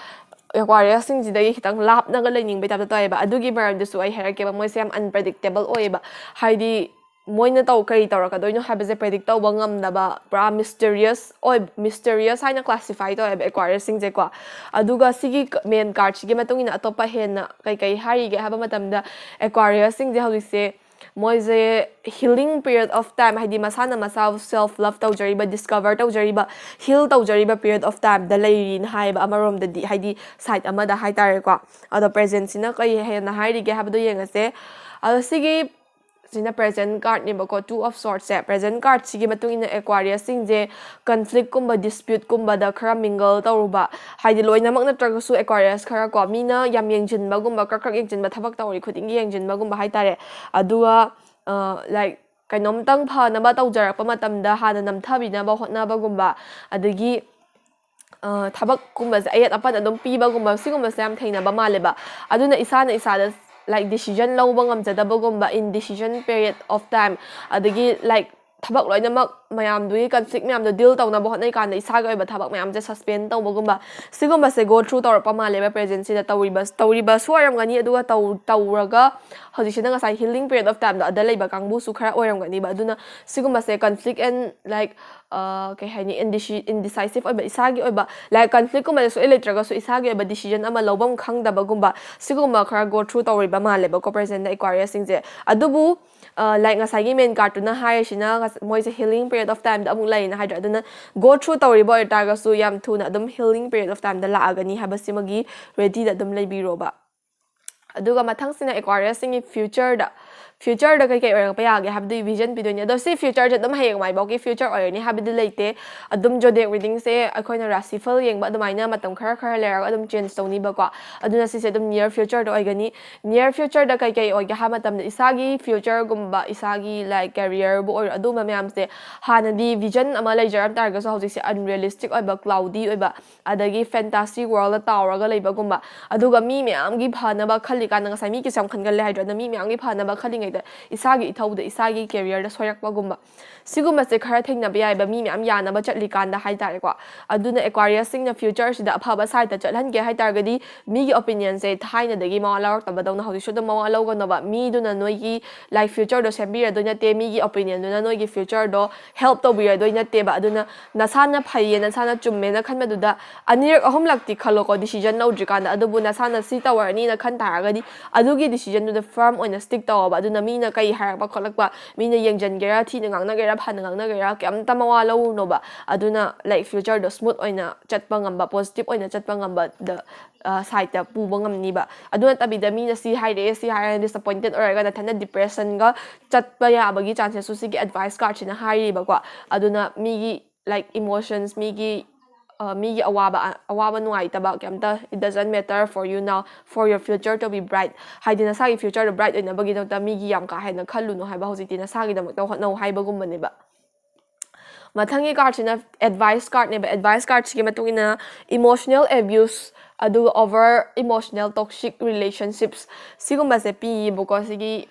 Aquariusꯁꯤꯡꯁꯤꯗꯒꯤ ꯈꯤꯇꯪ ꯂꯥꯞꯅꯒ ꯂꯩꯅꯤꯡꯕꯩ typeꯇ ꯇꯧꯋꯦꯕ꯫ ꯑꯗꯨꯒꯤ ꯃꯔꯝꯗꯁꯨ ꯑꯩ ꯍꯥꯏꯔꯛꯀꯦꯕ, ꯃꯣꯏꯁꯦ ꯌꯥꯝ unpredictable ꯑꯣꯏꯌꯦꯕ꯫ ꯍꯥꯏꯗꯤ ꯃꯣꯏꯅ ꯇꯧ ꯀꯔꯤ ꯇꯧꯔꯛꯀꯗꯣꯏꯅꯣ ꯍꯥꯏꯕꯁꯦ predict ꯇꯧꯕ ꯉꯝꯗꯕ, ꯄꯨꯔꯥ mysterious ꯑꯣꯏ, mysterious ꯍꯥꯏꯅ classify ꯇꯧꯋꯦꯕ Aquariusꯁꯤꯡꯁꯦꯀꯣ꯫ ꯑꯗꯨꯒ ꯁꯤꯒꯤ ꯀ- main cardꯁꯤꯒꯤ ꯃꯇꯨꯡ ꯏꯟꯅ ꯑꯇꯣꯞꯄ ꯍꯦꯟꯅ ꯀꯩ ꯀꯩ ꯍꯥꯏꯔꯤꯒꯦ ꯍꯥꯏꯕ ꯃꯇꯝꯗ, Aquariusꯁꯤꯡꯁꯦ ꯍꯧꯖꯤꯛꯁꯦ ꯃꯣꯏꯁꯦ healing period of time, ꯍꯥꯏꯗꯤ ꯃꯁꯥꯅ ꯃꯁꯥꯕꯨ self love ꯇꯧꯖꯔꯤꯕ, discover ꯇꯧꯖꯔꯤꯕ, heal ꯇꯧꯖꯔꯤꯕ period of timeꯗ ꯂꯩꯔꯤꯅ ꯍꯥꯏꯌꯦꯕ ꯑꯃꯔꯣꯝꯗꯗꯤ, ꯍꯥꯏꯗꯤ side ꯑꯃꯗ ꯍꯥꯏꯇꯥꯔꯦꯀꯣ꯫ ꯑꯗꯣ presentꯁꯤꯅ ꯀꯩ ꯍꯦꯟꯅ ꯍꯥꯏꯔꯤꯒꯦ ꯍꯥꯏꯕꯗꯣ ꯌꯦꯡꯉꯁꯦ꯫ ꯑꯗꯣ ꯁꯤꯒꯤ ꯁꯤꯅ present cardꯅꯦꯕꯀꯣ, Two of Swordsꯁꯦ꯫ Present cardꯁꯤꯒꯤ ꯃꯇꯨꯡ ꯏꯟꯅ Aquariusꯁꯤꯡꯁꯦ conflictꯀꯨꯝꯕ, disputeꯀꯨꯝꯕꯗ ꯈꯔ mingle ꯇꯧꯔꯨꯕ, ꯍꯥꯏꯗꯤ ꯂꯣꯏꯅꯃꯛ ꯅꯠꯇ꯭ꯔꯒꯁꯨ Aquarius ꯈꯔ ꯀꯣ, ꯃꯤꯅ ꯌꯥꯝ ꯌꯦꯡꯁꯤꯟꯕꯒꯨꯝꯕ, ꯀ꯭ꯔꯛ ꯀ꯭ꯔꯛ ꯌꯦꯡꯁꯤꯟꯕ, ꯊꯕꯛ ꯇꯧꯔꯤ ꯈꯨꯗꯤꯡꯒꯤ ꯌꯦꯡꯁꯤꯟꯕꯒꯨꯝꯕ ꯍꯥꯏꯇꯥꯔꯦ꯫ ꯑꯗꯨꯒ ꯑ, like ꯀꯩꯅꯣꯝꯇꯪ ꯐꯅꯕ ꯇꯧꯖꯔꯛꯄ ꯃꯇꯝꯗ ꯍꯥꯟꯅ ꯅꯝꯊꯕꯤꯅꯕ ꯍꯣꯠꯅꯕꯒꯨꯝꯕ, ꯑꯗꯒꯤ ꯑ, ꯊꯕꯛꯀꯨꯝꯕꯁꯦ ꯑꯌꯦꯠ ꯑꯄꯟ ꯑꯗꯨꯝ ꯄꯤꯕꯒꯨꯝꯕ, ꯁꯤꯒꯨꯝꯕꯁꯦ ꯌꯥꯝ ꯊꯦꯡꯅꯕ ꯃꯥꯜꯂꯦꯕ꯫ ꯑꯗꯨꯅ ꯏꯁꯥꯅ ꯏꯁꯥꯗ like decision ꯂꯧꯕ ꯉꯝꯖꯗꯕꯒꯨꯝꯕ, indecision period of time, ꯑꯗꯒꯤ like ꯊꯕꯛ ꯂꯣꯏꯅꯃꯛ ꯃꯌꯥꯝꯗꯨꯒꯤ conflict ꯃꯌꯥꯝꯗꯣ deal ꯇꯧꯅꯕ ꯍꯣꯠꯅꯩ ꯀꯥꯟꯗ ꯏꯁꯥꯒꯤ ꯑꯣꯏꯕ ꯊꯕꯛ ꯃꯌꯥꯝꯁꯦ suspend ꯇꯧꯕꯒꯨꯝꯕ ꯁꯤꯒꯨꯝꯕꯁꯦ go through ꯇꯧꯔꯛꯄ ꯃꯥꯜꯂꯦꯕ presentꯁꯤꯗ꯫ ꯇꯧꯔꯤꯕ ꯇꯧꯔꯤꯕꯁꯨ ꯑꯣꯏꯔꯝꯒꯅꯤ, ꯑꯗꯨꯒ ꯇꯧ ꯇꯧꯔꯒ ꯍꯧꯖꯤꯛꯁꯤꯅ ꯉꯁꯥꯏ healing period of timeꯗꯣ ꯑꯗ ꯂꯩꯕ ꯀꯥꯡꯕꯨꯁꯨ ꯈꯔ ꯑꯣꯏꯔꯝꯒꯅꯤꯕ꯫ ꯑꯗꯨꯅ ꯁꯤꯒꯨꯝꯕꯁꯦ conflict and, like, ꯀꯩ ꯍꯥꯏꯅꯤ, indeci indecisive ꯑꯣꯏꯕ, ꯏꯁꯥꯒꯤ ꯑꯣꯏꯕ, like, conflictꯀꯨꯝꯕꯗ ꯁꯨꯛꯂꯩ ꯂꯩꯇ꯭ꯔꯒꯁꯨ ꯏꯁꯥꯒꯤ ꯑꯣꯏꯕ decision ꯑꯃ ꯂꯧꯐꯝ ꯈꯪꯗꯕꯒꯨꯝꯕ ꯁꯤꯒꯨꯝꯕ ꯈꯔ go through ꯇꯧꯔꯤꯕ ꯃꯥꯜꯂꯦꯕꯀꯣ presentꯗ Aquariusꯁꯤꯡꯁꯦ꯫ ꯑꯗꯨꯕꯨ, like, ꯉꯁꯥꯏꯒꯤ main cardꯇꯨꯅ ꯍꯥꯏꯔꯤꯁꯤꯅ ꯉꯁ- ꯃꯣꯏꯁꯦ healing period of timeꯗ ꯑꯃꯨꯛ ꯂꯩꯅ ꯍꯥꯏꯗ꯭ꯔꯥ꯫ ꯑꯗꯨꯅ go through ꯇꯧꯔꯤꯕ ꯑꯣꯏꯇꯥꯔꯒꯁꯨ ꯌꯥꯝ ꯊꯨꯅ ꯑꯗꯨꯝ healing period of timeꯗ ꯂꯥꯛꯑꯒꯅꯤ ꯍꯥꯏꯕꯁꯤꯃꯒꯤ readyꯗ ꯑꯗꯨꯝ ꯂꯩꯕꯤꯔꯣꯕ꯫ ꯑꯗꯨꯒ ꯃꯊꯪꯁꯤꯅ Aquariusꯁꯤꯡꯒꯤ futureꯗ, futureꯗ ꯀꯩꯀꯩ ꯑꯣꯏꯔꯛꯄ ꯌꯥꯒꯦ ꯍꯥꯏꯕꯗꯨꯒꯤ vision ꯄꯤꯗꯣꯏꯅꯦ꯫ ꯑꯗꯣ ꯁꯤ futureꯁꯦ ꯑꯗꯨꯝ ꯍꯌꯦꯡꯋꯥꯏꯐꯥꯎꯒꯤ future ꯑꯣꯏꯔꯅꯤ ꯍꯥꯏꯕꯗꯤ ꯂꯩꯇꯦ꯫ ꯑꯗꯨꯝ zodiac readingꯁꯦ ꯑꯩꯈꯣꯏꯅ ꯔꯥꯁꯤꯐꯜ ꯌꯦꯡꯕ ꯑꯗꯨꯃꯥꯏꯅ ꯃꯇꯝ ꯈꯔ ꯈꯔ ꯂꯩꯔꯒ ꯑꯗꯨꯝ change ꯇꯧꯅꯤꯕꯀꯣ꯫ ꯑꯗꯨꯅ ꯁꯤꯁꯦ ꯑꯗꯨꯝ near futureꯗ ꯑꯣꯏꯒꯅꯤ꯫ Near futureꯗ ꯀꯩꯀꯩ ꯑꯣꯏꯒꯦ ꯍꯥꯏꯕ ꯃꯇꯝꯗ ꯏꯁꯥꯒꯤ futureꯒꯨꯝꯕ, ꯏꯁꯥꯒꯤ, like, careerꯕꯨ ꯑꯣꯏꯔꯣ, ꯑꯗꯨꯝꯕ ꯃꯌꯥꯝꯁꯦ ꯍꯥꯟꯅꯗꯤ vision ꯑꯃ ꯂꯩꯖꯔꯝ ꯇꯥꯔꯒꯁꯨ ꯍꯧꯖꯤꯛꯁꯦ unrealistic ꯑꯣꯏꯕ, cloudy ꯑꯣꯏꯕ, ꯑꯗꯒꯤ fantasy worldꯗ ꯇꯥꯎꯔꯒ ꯂꯩꯕꯒꯨꯝꯕ, ꯑꯗꯨꯒ ꯃꯤ ꯃꯌꯥꯝꯒꯤ ꯐꯅꯕ ꯈꯜꯂꯤꯀꯥꯟꯗ ꯉꯁꯥꯏ ꯃꯤ ꯀꯩꯁꯨ ꯌꯥꯝ ꯈꯟꯒꯜꯂꯦ ꯍꯥꯏꯗ꯭ꯔꯣ? ꯑꯗꯣ ꯃꯤ ꯃꯌꯥꯝꯒꯤ ꯐꯅꯕ ꯈꯜꯂꯤꯉꯩꯗ ꯏꯁꯥꯒꯤ ꯏꯊꯧꯗ, ꯏꯁꯥꯒꯤ careerꯗ ꯁꯣꯏꯔꯛꯄꯒꯨꯝꯕ, ꯁꯤꯒꯨꯝꯕꯁꯦ ꯈꯔ ꯊꯦꯡꯅꯕ ꯌꯥꯏꯑꯕ, ꯃꯤ ꯃꯌꯥꯝ ꯌꯥꯅꯕ ꯆꯠꯂꯤꯀꯥꯟꯗ ꯍꯥꯏꯇꯥꯔꯦꯀꯣ꯫ ꯑꯗꯨꯅ Aquariusꯁꯤꯡꯅ futureꯁꯤꯗ ꯑꯐꯕ sideꯇ ꯆꯠꯍꯟꯒꯦ ꯍꯥꯏꯇꯥꯔꯒꯗꯤ ꯃꯤꯒꯤ opinionꯁꯦ ꯊꯥꯏꯅꯗꯒꯤ ꯃꯋꯥ ꯂꯧꯔꯛꯇꯕꯗꯧꯅ ꯍꯧꯖꯤꯛꯁꯨ ꯑꯗꯨꯝ ꯃꯋꯥ ꯂꯧꯒꯅꯣꯕ꯫ ꯃꯤꯗꯨꯅ ꯅꯣꯏꯒꯤ, like, futureꯗꯣ ꯁꯦꯝꯕꯤꯔꯗꯣꯏ ꯅꯠꯇꯦ, ꯃꯤꯒꯤ opinionꯗꯨꯅ ꯅꯣꯏꯒꯤ futureꯗꯣ help ꯇꯧꯕꯤꯔꯗꯣꯏ ꯅꯠꯇꯦꯕ꯫ ꯑꯗꯨꯅ ꯅꯁꯥꯅ ꯐꯩꯌꯦ, ꯅꯁꯥꯅ ꯆꯨꯝꯃꯦꯅ ꯈꯟꯕꯗꯨꯗ ꯑꯅꯤꯔꯛ ꯑꯍꯨꯝꯂꯛꯇꯤ ꯈꯜꯂꯣꯀꯣ decision ꯂꯧꯗ꯭ꯔꯤꯀꯥꯟꯗ꯫ ꯑꯗꯨꯕꯨ ꯅꯁꯥꯅ ꯁꯤ ꯇꯧꯔꯅꯤꯅ ꯈꯟ ꯇꯥꯔꯒꯗꯤ ꯑꯗꯨꯒꯤ decisionꯗꯨꯗ firm ꯑꯣꯏꯅ stick ꯇꯧꯑꯣꯕ꯫ ꯑꯗꯨꯅ ꯃꯤꯅ ꯀꯩ ꯍꯥꯏꯔꯛꯄ ꯈꯣꯠꯂꯛꯄ, ꯃꯤꯅ ꯌꯦꯡꯖꯟꯒꯦꯔꯥ, ꯊꯤꯅ ꯉꯥꯡꯅꯒꯦꯔꯥ, ꯐꯅ ꯉꯥꯡꯅꯒꯦꯔꯥ, ꯀꯩꯝꯇ ꯃꯋꯥ ꯂꯧꯔꯨꯅꯣꯕ꯫ ꯑꯗꯨꯅ, like, futureꯗꯣ smooth ꯑꯣꯏꯅ ꯆꯠꯄ ꯉꯝꯕ, positive ꯑꯣꯏꯅ ꯆꯠꯄ ꯉꯝꯕꯗ, ꯑ, sideꯇ ꯄꯨꯕ ꯉꯝꯅꯤꯕ꯫ ꯑꯗꯨ ꯅꯠꯇꯕꯤꯗ ꯃꯤꯅ ꯁꯤ ꯍꯥꯏꯔꯛꯑꯦ, ꯁꯤ ꯍꯥꯏꯔꯦ, disappointed ꯑꯣꯏꯔꯒ ꯅꯊꯟꯗ depressionꯒ ꯆꯠꯄ ꯌꯥꯕꯒꯤ chances ꯁꯤꯒꯤ advice cardꯁꯤꯅ ꯍꯥꯏꯔꯤꯕꯀꯣ꯫ ꯑꯗꯨꯅ ꯃꯤꯒꯤ, like, emotions, ꯃꯤꯒꯤ, ꯑ, ꯃꯤꯒꯤ ꯑꯋꯥꯕ, ꯑ, ꯑꯋꯥꯕ ꯅꯨꯡꯉꯥꯏꯇꯕ ꯀꯩꯝꯇ, it doesn't matter for you now, for your future to be bright. ꯍꯥꯏꯗꯤ ꯅꯁꯥꯒꯤ futureꯗꯣ bright ꯑꯣꯏꯅꯕꯒꯤꯗꯃꯛꯇ ꯃꯤꯒꯤ ꯌꯥꯝ ꯀꯥ ꯍꯦꯟꯅ ꯈꯜꯂꯨꯅꯨ ꯍꯥꯏꯕ, ꯍꯧꯖꯤꯛꯇꯤ ꯅꯁꯥꯒꯤꯗꯃꯛꯇ ꯍꯣꯠꯅꯧ ꯍꯥꯏꯕꯒꯨꯝꯕꯅꯦꯕ꯫ ꯃꯊꯪꯒꯤ cardꯁꯤꯅ advice cardꯅꯦꯕ꯫ Advice cardꯁꯤꯒꯤ ꯃꯇꯨꯡ ꯏꯟꯅ emotional abuse, ꯑꯗꯨꯒ over emotional toxic relationships ꯁꯤꯒꯨꯝꯕꯁꯦ ꯄꯤꯌꯦꯕꯀꯣ꯫ ꯁꯤꯒꯤ,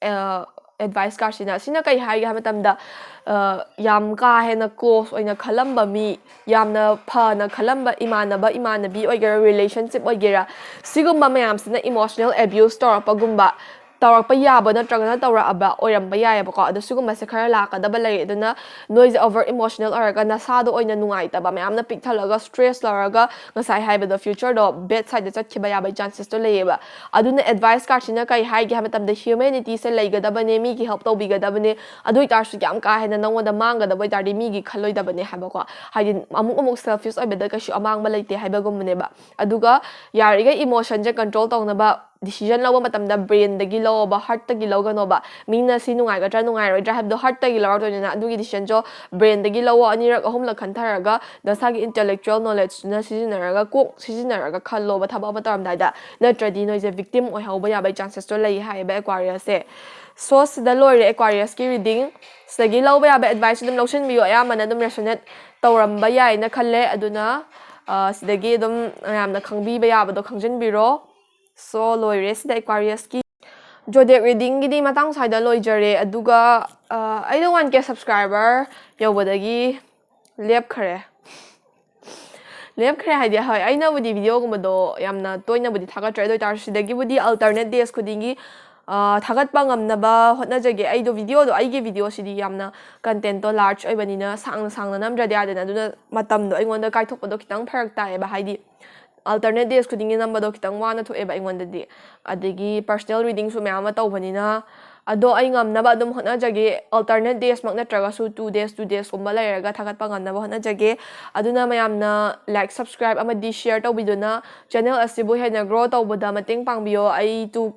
ꯑ, ꯑꯦꯗꯚꯥꯏꯁ ꯀꯥꯔꯠꯁꯤꯅ꯫ ꯁꯤꯅ ꯀꯩ ꯍꯥꯏꯒꯦ ꯍꯥꯏꯕ ꯃꯇꯝꯗ, ꯑ, ꯌꯥꯝ ꯀꯥ ꯍꯦꯟꯅ ꯀ꯭ꯂꯣꯁ ꯑꯣꯏꯅ ꯈꯜꯂꯝꯕ ꯃꯤ, ꯌꯥꯝꯅ ꯐꯅ ꯈꯜꯂꯝꯕ ꯏꯃꯥꯟꯅꯕ ꯏꯃꯥꯟꯅꯕꯤ ꯑꯣꯏꯒꯦꯔꯥ, ꯔꯤꯂꯦꯁꯟꯁꯤꯞ ꯑꯣꯏꯒꯦꯔꯥ, ꯁꯤꯒꯨꯝꯕ ꯃꯌꯥꯝꯁꯤꯅ ꯏꯃꯣꯁꯅꯦꯜ ꯑꯦꯕ꯭ꯌꯨꯁ ꯇꯧꯔꯛꯄꯒꯨꯝꯕ, ꯇꯧꯔꯛꯄ ꯌꯥꯕ ꯅꯠꯇ꯭ꯔꯒꯅ ꯇꯧꯔꯛꯑꯕ ꯑꯣꯏꯔꯝꯕ ꯌꯥꯏꯑꯕꯀꯣ꯫ ꯑꯗꯣ ꯁꯤꯒꯨꯝꯕꯁꯦ ꯈꯔ ꯂꯥꯛꯀꯗꯕ ꯂꯩ꯫ ꯑꯗꯨꯅ ꯅꯣꯏꯁꯦ ꯑꯣꯚꯔ ꯏꯃꯣꯁꯅꯦꯜ ꯑꯣꯏꯔꯒ ꯅꯁꯥꯗ ꯑꯣꯏꯅ ꯅꯨꯡꯉꯥꯏꯇꯕ ꯃꯌꯥꯝꯅ ꯄꯤꯛ ꯊꯜꯂꯒ ꯁ꯭ꯇ꯭ꯔꯦꯁ ꯂꯧꯔꯒ ꯉꯁꯥꯏ ꯍꯥꯏꯕꯗꯣ ꯐ꯭ꯌꯨꯆꯔꯗꯣ ꯕꯦꯠ ꯁꯥꯏꯗ ꯆꯠꯈꯤꯕ ꯌꯥꯕꯒꯤ ꯆꯥꯟꯁꯦꯁꯇꯣ ꯂꯩꯌꯦꯕ꯫ ꯑꯗꯨꯅ ꯑꯦꯗꯚꯥꯏꯁ ꯀꯥꯔꯠꯁꯤꯅ ꯀꯩ ꯍꯥꯏꯒꯦ ꯍꯥꯏꯕ ꯃꯇꯝꯗ ꯍ꯭ꯌꯨꯃꯦꯅꯤꯇꯤꯁꯦ ꯂꯩꯒꯗꯕꯅꯦ, ꯃꯤꯒꯤ ꯍꯦꯜꯞ ꯇꯧꯕꯤꯒꯗꯕꯅꯦ꯫ ꯑꯗꯨ ꯑꯣꯏꯇꯥꯔꯁꯨ ꯌꯥꯝ ꯀꯥ ꯍꯦꯟꯅ ꯅꯉꯣꯟꯗ ꯃꯥꯡꯒꯗꯕ ꯑꯣꯏꯇꯥꯔꯗꯤ ꯃꯤꯒꯤ ꯈꯜꯂꯣꯏꯗꯕꯅꯦ ꯍꯥꯏꯕꯀꯣ꯫ ꯍꯥꯏꯗꯤ ꯑꯃꯨꯛ ꯑꯃꯨꯛ ꯁꯦꯜꯐꯤꯁ ꯑꯣꯏꯕꯗ ꯀꯩꯁꯨ ꯑꯃꯥꯡꯕ ꯂꯩꯇꯦ ꯍꯥꯏꯕꯒꯨꯝꯕꯅꯦꯕ꯫ ꯑꯗꯨꯒ ꯌꯥꯔꯤꯈꯩ ꯏꯃꯣꯁꯟꯁꯦ ꯀꯟꯇ꯭ꯔꯣꯜ ꯇꯧꯅꯕ ꯗꯤꯁꯤꯖꯟ ꯂꯧꯕ ꯃꯇꯝꯗ ꯕ꯭ꯔꯦꯟꯗꯒꯤ ꯂꯧꯑꯣꯕ, ꯍꯥꯔꯠꯇꯒꯤ ꯂꯧꯒꯅꯣꯕ꯫ ꯃꯤꯅ ꯁꯤ ꯅꯨꯡꯉꯥꯏꯒꯗ꯭ꯔꯥ ꯅꯨꯡꯉꯥꯏꯔꯣꯏꯗ꯭ꯔꯥ ꯍꯥꯏꯕꯗꯣ ꯍꯥꯔꯠꯇꯒꯤ ꯂꯧꯔꯛꯇꯣꯏꯅꯤꯅ, ꯑꯗꯨꯒꯤ ꯗꯤꯁꯤꯖꯟꯁꯨ ꯕ꯭ꯔꯦꯟꯗꯒꯤ ꯂꯧꯑꯣ꯫ ꯑꯅꯤꯔꯛ ꯑꯍꯨꯝꯂꯛ ꯈꯟꯊꯔꯒ ꯅꯁꯥꯒꯤ ꯏꯟꯇꯦꯂꯦꯛꯆꯨꯋꯦꯜ ꯅꯣꯂꯦꯖꯇꯨꯅ ꯁꯤꯖꯤꯟꯅꯔꯒ, ꯀꯣꯛ ꯁꯤꯖꯤꯟꯅꯔꯒ ꯈꯜꯂꯣꯕ ꯊꯕꯛ ꯑꯃ ꯇꯧꯔꯝꯗꯥꯏꯗ꯫ ꯅꯠꯇ꯭ꯔꯗꯤ ꯅꯣꯏꯁꯦ ꯚꯤꯛꯇꯤꯝ ꯑꯣꯏꯍꯧꯕ ꯌꯥꯕꯒꯤ ꯆꯥꯟꯁꯦꯁꯇꯣ ꯂꯩ ꯍꯥꯏꯌꯦꯕ ꯑꯦꯀ꯭ꯋꯥꯔꯤꯌꯁꯁꯦ꯫ ꯁꯣ ꯁꯤꯗ ꯂꯣꯏꯔꯦ ꯑꯦꯀ꯭ꯋꯥꯔꯤꯌꯁꯀꯤ ꯔꯤꯗꯤꯡ꯫ ꯁꯤꯗꯒꯤ ꯂꯧꯕ ꯌꯥꯕ ꯑꯦꯗꯚꯥꯏꯁ ꯑꯗꯨꯝ ꯂꯧꯁꯤꯟꯕꯤꯌꯨ, ꯑꯌꯥꯝꯕꯅ ꯑꯗꯨꯝ ꯔꯦꯁꯣꯅꯦꯠ ꯇꯧꯔꯝꯕ ꯌꯥꯏꯅ ꯈꯜꯂꯦ꯫ ꯑꯗꯨꯅ, ꯑ, ꯁꯤꯗꯒꯤ ꯑꯗꯨꯝ ꯃꯌꯥꯝꯅ ꯈꯪꯕꯤꯕ ꯌꯥꯕꯗꯣ ꯈꯪꯖꯤꯟꯕꯤꯔꯣ꯫ ꯁꯣ ꯂꯣꯏꯔꯦ ꯁꯤꯗ ꯑꯦꯀ꯭ꯋꯥꯔꯤꯌꯁꯀꯤ ꯖꯣꯗꯤꯌꯦꯛ ꯔꯤꯗꯤꯡꯒꯤꯗꯤ ꯃꯇꯥꯡ ꯁ꯭ꯋꯥꯏꯗ ꯂꯣꯏꯖꯔꯦ꯫ ꯑꯗꯨꯒ, ꯑ, ꯑꯩꯗꯣ ꯋꯥꯟ ꯀꯦ ꯁꯕꯁꯀ꯭ꯔꯥꯏꯕꯔ ꯌꯧꯕꯗꯒꯤ ꯂꯦꯞꯈ꯭ꯔꯦ꯫ ꯂꯦꯞꯈ꯭ꯔꯦ ꯍꯥꯏꯗꯤ, ꯍꯣꯏ, ꯑꯩꯅꯕꯨꯗꯤ ꯚꯤꯗꯤꯑꯣꯒꯨꯝꯕꯗꯣ ꯌꯥꯝꯅ ꯇꯣꯏꯅꯕꯨꯗꯤ ꯊꯥꯒꯠꯇ꯭ꯔꯦ, ꯑꯗꯨ ꯑꯣꯏꯇꯥꯔꯁꯨ ꯁꯤꯗꯒꯤꯕꯨꯗꯤ ꯑꯜꯇꯔꯅꯦꯠ ꯗꯦꯖ ꯈꯨꯗꯤꯡꯒꯤ, ꯑ, ꯊꯥꯒꯠꯄ ꯉꯝꯅꯕ ꯍꯣꯠꯅꯖꯒꯦ꯫ ꯑꯩꯗꯣ ꯚꯤꯗꯤꯑꯣꯗꯣ, ꯑꯩꯒꯤ ꯚꯤꯗꯤꯑꯣꯁꯤꯗꯤ ꯌꯥꯝꯅ ꯀꯟꯇꯦꯟꯠꯇꯣ ꯂꯥꯔꯖ ꯑꯣꯏꯕꯅꯤꯅ ꯁꯥꯡꯅ ꯁꯥꯡꯅ ꯅꯝꯗ꯭ꯔꯗꯤ ꯌꯥꯗꯦꯅ, ꯑꯗꯨꯅ ꯃꯇꯝꯗꯣ ꯑꯩꯉꯣꯟꯗ ꯀꯥꯏꯊꯣꯛꯄꯗꯣ ꯈꯤꯇꯪ ꯐꯔꯛ ꯇꯥꯏꯌꯦꯕ꯫ ꯍꯥꯏꯗꯤ ꯑꯜꯇꯔꯅꯦꯠ ꯗꯦꯖ ꯈꯨꯗꯤꯡꯒꯤ ꯅꯝꯕꯗꯣ ꯈꯤꯇꯪ ꯋꯥꯅ ꯊꯣꯛꯑꯦꯕ ꯑꯩꯉꯣꯟꯗꯗꯤ꯫ ꯑꯗꯒꯤ ꯄꯔꯁꯅꯦꯜ ꯔꯤꯗꯤꯡꯁꯨ ꯃꯌꯥꯝ ꯑꯃ ꯇꯧꯕꯅꯤꯅ, ꯑꯗꯣ ꯑꯩ ꯉꯝꯅꯕ ꯑꯗꯨꯝ ꯍꯣꯠꯅꯖꯒꯦ꯫ ꯑꯜꯇꯔꯅꯦꯠ ꯗꯦꯖꯃꯛ ꯅꯠꯇ꯭ꯔꯒꯁꯨ ꯇꯨ ꯗꯦꯖ, ꯇꯨ ꯗꯦꯖꯀꯨꯝꯕ ꯂꯩꯔꯒ ꯊꯥꯒꯠꯄ ꯉꯝꯅꯕ ꯍꯣꯠꯅꯖꯒꯦ꯫ ꯑꯗꯨꯅ ꯃꯌꯥꯝꯅ ꯂꯥꯏꯛ, ꯁꯕꯁꯀ꯭ꯔꯥꯏꯕ ꯑꯃꯗꯤ ꯁꯤꯌꯔ ꯇꯧꯕꯤꯗꯨꯅ ꯆꯦꯅꯦꯜ ꯑꯁꯤꯕꯨ ꯍꯦꯟꯅ ꯒ꯭ꯔꯣ ꯇꯧꯕꯗ ꯃꯇꯦꯡ ꯄꯥꯡꯕꯤꯌꯣ꯫ ꯑꯩ ꯇꯨ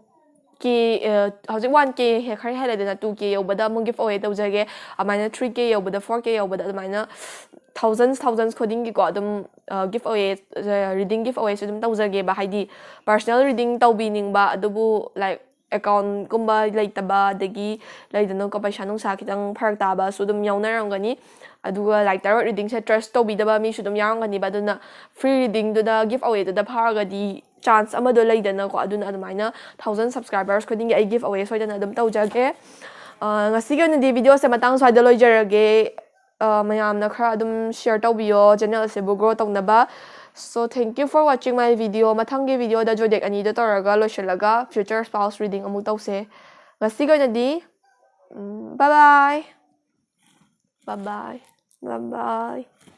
ꯀꯦ, ꯑ, ꯍꯧꯖꯤꯛ ꯋꯥꯟ ꯀꯦ ꯍꯦ-, ꯈꯔ ꯍꯦꯜꯂꯦꯗꯅ, ꯇꯨ ꯀꯦ ꯌꯧꯕꯗ ꯑꯃꯨꯛ ꯒꯤꯐ ꯑꯋꯦ ꯇꯧꯖꯒꯦ꯫ ꯑꯗꯨꯃꯥꯏꯅ ꯊ꯭ꯔꯤ ꯀꯦ ꯌꯧꯕꯗ, ꯐꯣꯔ ꯀꯦ ꯌꯧꯕꯗ ꯑꯗꯨꯃꯥꯏꯅ ꯊꯥꯎꯖꯟꯁ, ꯊꯥꯎꯖꯟꯁ ꯈꯨꯗꯤꯡꯒꯤꯀꯣ ꯑꯗꯨꯝ, ꯑ, ꯒꯤꯐ ꯑꯋꯦ, ꯑ, ꯔꯤꯗꯤꯡ ꯒꯤꯐ ꯑꯋꯦꯁꯨ ꯑꯗꯨꯝ ꯇꯧꯖꯒꯦꯕ꯫ ꯍꯥꯏꯗꯤ ꯄꯔꯁꯅꯦꯜ ꯔꯤꯗꯤꯡ ꯇꯧꯕꯤꯅꯤꯡꯕ, ꯑꯗꯨꯕꯨ, ꯂꯥꯏꯛ, ꯑꯦꯀꯥꯎꯟꯒꯨꯝꯕ ꯂꯩꯇꯕ, ꯑꯗꯒꯤ ꯂꯩꯗꯅꯀꯣ, ꯄꯩꯁꯥ ꯅꯨꯡꯁꯥ ꯈꯤꯇꯪ ꯐꯔꯛ ꯇꯥꯕꯁꯨ ꯑꯗꯨꯝ ꯌꯥꯎꯅꯔꯝꯒꯅꯤ꯫ ꯑꯗꯨꯒ, ꯂꯥꯏꯛ, ꯇꯥꯔꯣꯠ ꯔꯤꯗꯤꯡꯁꯦ ꯇ꯭ꯔꯁ ꯇꯧꯕꯤꯗꯕ ꯃꯤꯁꯨ ꯑꯗꯨꯝ ꯌꯥꯎꯔꯝꯒꯅꯤꯕ꯫ ꯑꯗꯨꯅ ꯐ꯭ꯔꯤ ꯔꯤꯗꯤꯡꯗꯨꯗ, ꯒꯤꯐ ꯑꯋꯦꯗꯨꯗ ꯐꯥꯎꯔꯒꯗꯤ ꯆꯥꯟꯁ ꯑꯃꯗꯣ ꯂꯩꯗꯅꯀꯣ꯫ ꯑꯗꯨꯅ ꯑꯗꯨꯃꯥꯏꯅ ꯊꯥꯎꯖꯟ ꯁꯕꯁꯀ꯭ꯔꯥꯏꯕꯔꯁ ꯈꯨꯗꯤꯡꯒꯤ ꯑꯩ ꯒꯤꯐ ꯑꯋꯦ ꯁꯣꯏꯗꯅ ꯑꯗꯨꯝ ꯇꯧꯖꯒꯦ꯫ ꯑ, ꯉꯁꯤꯒꯤ ꯑꯣꯏꯅꯗꯤ ꯚꯤꯗꯤꯑꯣꯁꯦ ꯃꯇꯥꯡ ꯁ꯭ꯋꯥꯏꯗ ꯂꯣꯏꯖꯔꯒꯦ꯫ ꯑ, ꯃꯌꯥꯝꯅ ꯈꯔ ꯑꯗꯨꯝ ꯁꯤꯌꯔ ꯇꯧꯕꯤꯌꯣ ꯆꯦꯅꯦꯜꯁꯤꯕꯨ ꯒ꯭ꯔꯣ ꯇꯧꯅꯕ꯫ So thank you for watching my video. ꯃꯊꯪꯒꯤ ꯚꯤꯗꯤꯑꯣꯗ ꯖꯣꯗꯦꯛ ꯑꯅꯤꯗꯣ ꯇꯧꯔꯒ ꯂꯣꯏꯁꯤꯜꯂꯒ ꯐ꯭ꯌꯨꯆꯔ ꯁ꯭ꯄꯥꯎꯁ ꯔꯤꯗꯤꯡ ꯑꯃꯨꯛ ꯇꯧꯁꯦ꯫ ꯉꯁꯤꯒꯤ ꯑꯣꯏꯅꯗꯤ bye bye. Bye bye. Bye bye.